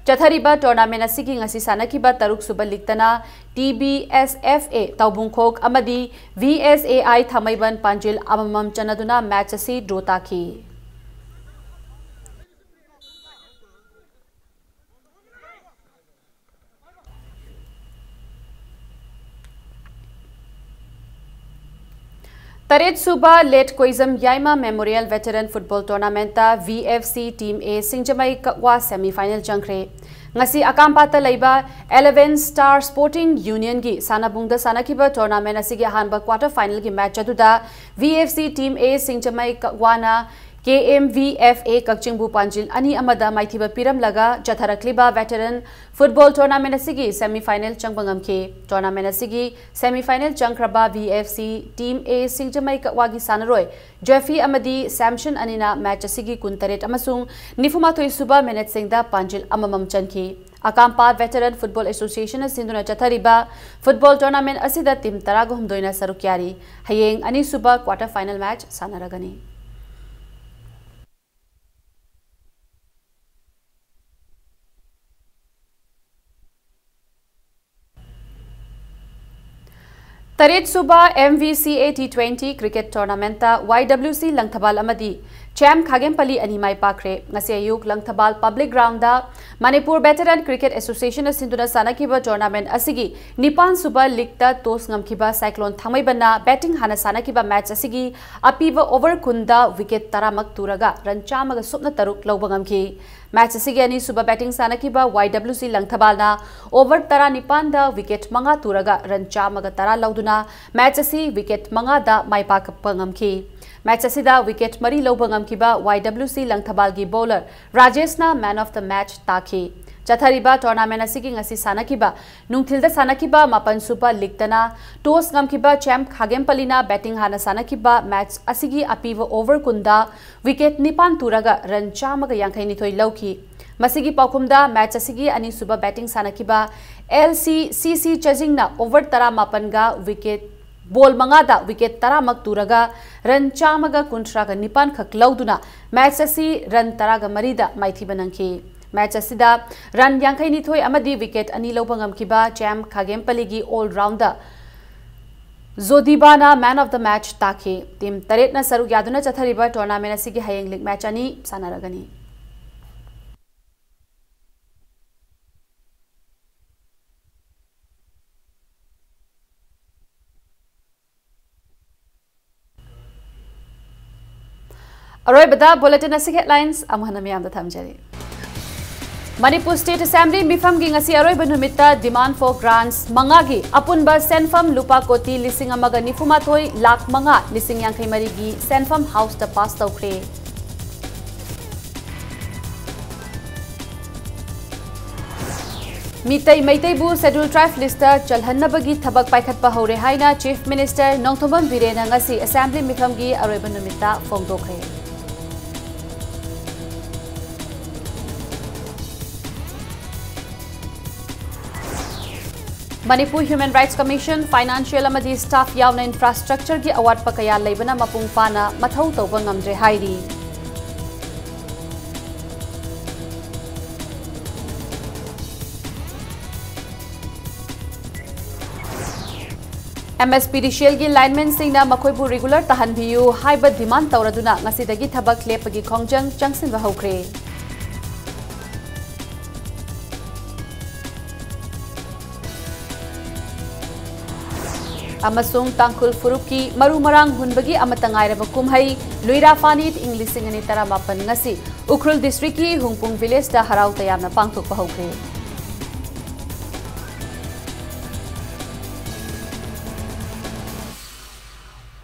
ꯆꯠꯊꯔꯤꯕ ꯇꯣꯔꯅꯥꯃꯦꯟ ꯑꯁꯤꯒꯤ ꯉꯁꯤ ꯁꯥꯟꯅꯈꯤꯕ ꯇꯔꯨꯛꯁꯨꯕ ꯂꯤꯒꯇꯅ T B S F A ꯇꯥꯎꯕꯨꯡꯈꯣꯛ ꯑꯃꯗꯤ ꯚꯤ ꯑꯦꯁ ꯑꯦ ꯑꯥꯏ ꯊꯥꯡꯃꯩꯕꯟ ꯄꯥꯟꯖꯤꯜ ꯑꯃꯃꯝ ꯆꯟꯅꯗꯨꯅ ꯃꯦꯆ ꯑꯁꯤ ꯗ꯭ꯔꯣ ꯇꯥꯈꯤ꯫ ꯇꯔꯦꯠ ꯁꯨꯕ late Koijam Yaima memorial veteran football ꯇꯣꯔꯅꯥꯃꯦꯟꯠꯇ V F C team A Singjamei Kakwa semi final ꯆꯪꯈ꯭ꯔꯦ꯫ ꯉꯁꯤ ꯑꯀꯥꯝꯄꯥꯠꯇ ꯂꯩꯕ ꯑꯦꯂꯦꯚꯦꯟ ꯁ꯭ꯇꯥꯔ ꯁ꯭ꯄꯣꯔꯇꯤꯡ ꯌꯨꯅꯤꯌꯟꯒꯤ ꯁꯥꯟꯅꯕꯨꯡꯗ ꯁꯥꯟꯅꯈꯤꯕ ꯇꯣꯔꯅꯥꯃꯦꯟꯠ ꯑꯁꯤꯒꯤ ꯑꯍꯥꯟꯕ ꯀ꯭ꯋꯥꯇꯔ ꯐꯥꯏꯅꯦꯜꯒꯤ ꯃꯦꯆ ꯑꯗꯨꯗ V F C team A Singjamei ꯀꯛꯋꯥꯅ K M V F A ꯀꯛꯆꯤꯡꯕꯨ ꯄꯥꯟꯖꯤꯜ ꯑꯅꯤ ꯑꯃꯗ ꯃꯥꯏꯊꯤꯕ ꯄꯤꯔꯝꯂꯒ ꯆꯠꯊꯔꯛꯂꯤꯕ ꯚꯦꯇꯔꯟ ꯐꯨꯠꯕꯣꯜ ꯇꯣꯔꯅꯥꯃꯦꯟꯠ ꯑꯁꯤꯒꯤ ꯁꯦꯃꯤ ꯐꯥꯏꯅꯦꯜ ꯆꯪꯕ ꯉꯝꯈꯤ꯫ ꯇꯣꯔꯅꯥꯃꯦꯟꯠ ꯑꯁꯤꯒꯤ ꯁꯦꯃꯤ ꯐꯥꯏꯅꯦꯜ ꯆꯪꯈ꯭ꯔꯕ V F C team A ꯁꯤꯡꯖꯃꯩ ꯀꯛꯋꯥꯒꯤ ꯁꯥꯟꯅꯔꯣꯏ ꯖꯦꯐꯤ ꯑꯃꯗꯤ ꯁꯦꯝꯁꯟ ꯑꯅꯤꯅ ꯃꯦꯆ ꯑꯁꯤꯒꯤ ꯀꯨꯟꯇꯔꯦꯠ ꯑꯃꯁꯨꯡ ꯅꯤꯐꯨꯃꯥꯊꯣꯏ ꯁꯨꯕ ꯃꯤꯅꯠꯁꯤꯡꯗ ꯄꯥꯟꯖꯤꯜ ꯑꯃꯃꯝ ꯆꯟꯈꯤ꯫ ꯑꯀꯥꯝꯄꯥꯠ ꯚꯦꯇꯔꯟ ꯐꯨꯠꯕꯣꯜ ꯑꯦꯁꯣꯁꯤꯌꯦꯁꯟꯅ ꯁꯤꯟꯗꯨꯅ ꯆꯠꯊꯔꯤꯕ ꯐꯨꯠꯕꯣꯜ ꯇꯣꯔꯅꯥꯃꯦꯟꯠ ꯑꯁꯤꯗ ꯇꯤꯝ ꯇꯔꯥꯒ ꯍꯨꯝꯗꯣꯏꯅ ꯁꯔꯨꯛ ꯌꯥꯔꯤ꯫ ꯍꯌꯦꯡ ꯑꯅꯤꯁꯨꯕ ꯀ꯭ꯋꯥꯇꯔ ꯐꯥꯏꯅꯦꯜ ꯃꯦꯆ ꯁꯥꯟꯅꯔꯒꯅꯤ꯫ ꯇꯔꯦꯠ ꯁꯨꯕ M V C A T twenty cricket ꯇꯣꯔꯅꯥꯃꯦꯟꯠꯇ ꯋꯥꯏ ꯗꯕ꯭ꯂꯤꯎ ꯁꯤ ꯂꯪꯊꯕꯥꯜ ꯑꯃꯗꯤ ꯆꯦꯝ ꯈꯥꯒꯦꯝꯄꯜꯂꯤ ꯑꯅꯤ ꯃꯥꯏ ꯄꯥꯛꯈ꯭ꯔꯦ꯫ ꯉꯁꯤ ꯑꯌꯨꯛ Langthabal public ground Manipur veteran cricket ꯑꯦꯁꯣꯁꯤꯌꯦꯁꯟꯅ ꯁꯤꯟꯗꯨꯅ ꯁꯥꯟꯅꯈꯤꯕ ꯇꯣꯔꯅꯥꯃꯦꯟꯠ ꯑꯁꯤꯒꯤ ꯅꯤꯄꯥꯟ ꯁꯨꯕ ꯂꯤꯒꯇ ꯇꯣꯁ ꯉꯝꯈꯤꯕ ꯁꯥꯏꯀ꯭ꯂꯣꯟ ꯊꯥꯡꯃꯩꯕꯟꯅ ꯕꯦꯇꯤꯡ ꯍꯥꯟꯅ ꯁꯥꯟꯅꯈꯤꯕ ꯃꯦꯆ ꯑꯁꯤꯒꯤ ꯑꯄꯤꯕ ꯑꯣꯚꯔ ꯀꯨꯟꯗ ꯋꯤꯀꯦꯠ ꯇꯔꯥꯃꯛ ꯇꯨꯔꯒ ꯔꯟ ꯆꯥꯝꯃꯒ ꯁꯨꯞꯅ ꯇꯔꯨꯛ ꯂꯧꯕ ꯉꯝꯈꯤ꯫ ꯃꯦꯆ ꯑꯁꯤꯒꯤ ꯑꯅꯤꯁꯨꯕ ꯕꯦꯇꯤꯡ ꯁꯥꯟꯅꯈꯤꯕ ꯋꯥꯏ ꯗꯕ꯭ꯂꯤꯎ ꯁꯤ ꯂꯪꯊꯕꯥꯜꯅ ꯑꯣꯚꯔ ꯇꯔꯥꯅꯤꯄꯥꯟꯗ ꯋꯤꯀꯦꯠ ꯃꯉꯥ ꯇꯨꯔꯒ ꯔꯟ ꯆꯥꯝꯃꯒ ꯇꯔꯥ ꯂꯧꯗꯨꯅ ꯃꯦꯆ ꯑꯁꯤ ꯋꯤꯀꯦꯠ ꯃꯉꯥꯗ ꯃꯥꯏ ꯄꯥꯛꯄ ꯉꯝꯈꯤ꯫ ꯃꯦꯆ ꯑꯁꯤꯗ ꯋꯤꯀꯦꯠ ꯃꯔꯤ ꯂꯧꯕ ꯉꯝꯈꯤꯕ ꯋꯥꯏ ꯗꯕ꯭ꯂꯤꯎ ꯁꯤ ꯂꯪꯊꯕꯥꯜꯒꯤ ꯕꯣꯂꯔ ꯔꯥꯖꯦꯁꯅ ꯃꯦꯟ ꯑꯣꯐ ꯗ ꯃꯦꯆ ꯇꯥꯈꯤ꯫ ꯆꯠꯊꯔꯤꯕ ꯇꯣꯔꯅꯥꯃꯦꯟ ꯑꯁꯤꯒꯤ ꯉꯁꯤ ꯁꯥꯟꯅꯈꯤꯕ ꯅꯨꯡꯊꯤꯜꯗ ꯁꯥꯟꯅꯈꯤꯕ ꯃꯥꯄꯟ ꯁꯨꯕ ꯂꯤꯒꯇꯅ ꯇꯣꯁ ꯉꯝꯈꯤꯕ ꯆꯦꯝ ꯈꯥꯒꯦꯝꯄꯜꯂꯤꯅ ꯕꯦꯇꯤꯡ ꯍꯥꯟꯅ ꯁꯥꯟꯅꯈꯤꯕ ꯃꯦꯆ ꯑꯁꯤꯒꯤ ꯑꯄꯤꯕ ꯑꯣꯚꯔ ꯀꯨꯟꯗ ꯋꯤꯀꯦꯠ ꯅꯤꯄꯥꯟ ꯇꯨꯔꯒ ꯔꯟ ꯆꯥꯝꯃꯒ ꯌꯥꯡꯈꯩꯅꯤꯊꯣꯏ ꯂꯧꯈꯤ꯫ ꯃꯁꯤꯒꯤ ꯄꯥꯎꯈꯨꯝꯗ ꯃꯦꯆ ꯑꯁꯤꯒꯤ ꯑꯅꯤꯁꯨꯕ ꯕꯦꯇꯤꯡ ꯁꯥꯟꯅꯈꯤꯕ ꯑꯦꯜ ꯁꯤ ꯁꯤ ꯁꯤ ꯆꯖꯤꯡꯅ ꯑꯣꯚꯔ ꯇꯔꯥꯃꯥꯄꯟꯒ ꯋꯤꯀꯦꯠ ꯕꯣꯜ ꯃꯉꯥꯗ ꯋꯤꯀꯦꯠ ꯇꯔꯥꯃꯛ ꯇꯨꯔꯒ ꯔꯟ ꯆꯥꯝꯃꯒ ꯀꯨꯟꯊ꯭ꯔꯥꯒ ꯅꯤꯄꯥꯟ ꯈꯛ ꯂꯧꯗꯨꯅ ꯃꯦꯆ ꯑꯁꯤ ꯔꯟ ꯇꯔꯥꯒ ꯃꯔꯤꯗ ꯃꯥꯏꯊꯤꯕ ꯅꯪꯈꯤ꯫ ꯃꯦꯆ ꯑꯁꯤꯗ ꯔꯟ ꯌꯥꯡꯈꯩꯅꯤꯊꯣꯏ ꯑꯃꯗꯤ ꯋꯤꯀꯦꯠ ꯑꯅꯤ ꯂꯧꯕ ꯉꯝꯈꯤꯕ ꯆꯦꯝ ꯈꯥꯒꯦꯝꯄꯜꯂꯤꯒꯤ ꯑꯣꯜ ꯔꯥꯎꯟꯗꯔ ꯖꯣꯗꯤꯕꯥꯅ ꯃꯦꯟ ꯑꯣꯐ ꯗ ꯃꯦꯆ ꯇꯥꯈꯤ꯫ ꯇꯤꯝ ꯇꯔꯦꯠꯅ ꯁꯔꯨꯛ ꯌꯥꯗꯨꯅ ꯆꯠꯊꯔꯤꯕ ꯇꯣꯔꯅꯥꯃꯦꯟ ꯑꯁꯤꯒꯤ ꯍꯌꯦꯡ ꯂꯤꯒ ꯃꯦꯆ ꯑꯅꯤ ꯁꯥꯟꯅꯔꯒꯅꯤ꯫ ꯑꯔꯣꯏꯕꯗ bulletin ꯑꯁꯤꯒꯤ headlines ꯑꯃꯨꯛ ꯍꯟꯅ ꯃꯤꯌꯥꯝꯗ ꯊꯝꯖꯔꯤ꯫ ꯃꯅꯤꯄꯨꯔ State Assembly ꯃꯤꯐꯝꯒꯤ ꯉꯁꯤ ꯑꯔꯣꯏꯕ ꯅꯨꯃꯤꯠꯇ demand for grants ꯃꯉꯥꯒꯤ ꯑꯄꯨꯟꯕ ꯁꯦꯟꯐꯝ ꯂꯨꯄꯥ ꯀꯣꯇꯤ ꯂꯤꯁꯤꯡ ꯑꯃꯒ ꯅꯤꯐꯨ ꯃꯥꯊꯣꯏ ꯂꯥꯈ ꯃꯉꯥ ꯂꯤꯁꯤꯡ ꯌꯥꯡꯈꯩ ꯃꯔꯤꯒꯤ ꯁꯦꯟꯐꯝ House ꯇ pass ꯇꯧꯈ꯭ꯔꯦ꯫ ꯃꯤꯇꯩ ꯃꯩꯇꯩꯕꯨ Scheduled Tribe list ꯇ ꯆꯜꯍꯟꯅꯕꯒꯤ ꯊꯕꯛ ꯄꯥꯏꯈꯠꯄ ꯍꯧꯔꯦ ꯍꯥꯏꯅ Chief Minister ꯅꯣꯡꯊꯣꯝꯕꯝ ꯕꯤꯔꯦꯟꯅ ꯉꯁꯤ Assembly ꯃꯤꯐꯝꯒꯤ ꯑꯔꯣꯏꯕ ꯅꯨꯃꯤꯠꯇ ꯐꯣꯡꯗꯣꯛꯈ꯭ꯔꯦ꯫ Manipur Human Rights Commission financial ꯑꯃꯗꯤ staff ꯌꯥꯎꯅ infrastructure ꯒꯤ ꯑꯋꯥꯠꯄ ꯀꯌꯥ ꯂꯩꯕꯅ ꯃꯄꯨꯡ ꯐꯥꯅ ꯃꯊꯧ ꯇꯧꯕ ꯉꯝꯗ꯭ꯔꯦ ꯍꯥꯏꯔꯤ꯫ MSPDCL ꯒꯤ lineman ꯁꯤꯡꯅ ꯃꯈꯣꯏꯕꯨ regular ꯇꯥꯍꯟꯕꯤꯌꯨ ꯍꯥꯏꯕ demand ꯇꯧꯔꯗꯨꯅ ꯉꯁꯤꯗꯒꯤ ꯊꯕꯛ ꯂꯦꯞꯄꯒꯤ ꯈꯣꯡꯖꯪ ꯆꯪꯁꯤꯟꯕ ꯍꯧꯈ꯭ꯔꯦ꯫ ꯑꯃꯁꯨꯡ ꯇꯥꯡꯈꯨꯜ ꯐꯨꯔꯨꯞꯀꯤ ꯃꯔꯨ ꯃꯔꯥꯡ ꯍꯨꯟꯕꯒꯤ ꯑꯃꯠꯇ ꯉꯥꯏꯔꯕ ꯀꯨꯝꯍꯩ ꯂꯨꯏꯔꯥ ꯐꯥꯅꯤꯠ ꯏꯪ ꯂꯤꯁꯤꯡ ꯑꯅꯤ ꯇꯔꯥꯃꯥꯄꯟ ꯉꯁꯤ ꯎꯈ꯭ꯔꯨꯜ district ꯀꯤ ꯍꯨꯡꯄꯨꯡ village ꯇ ꯍꯔꯥꯎ ꯇꯌꯥꯝꯅ ꯄꯥꯡꯊꯣꯛꯄ ꯍꯧꯈ꯭ꯔꯦ꯫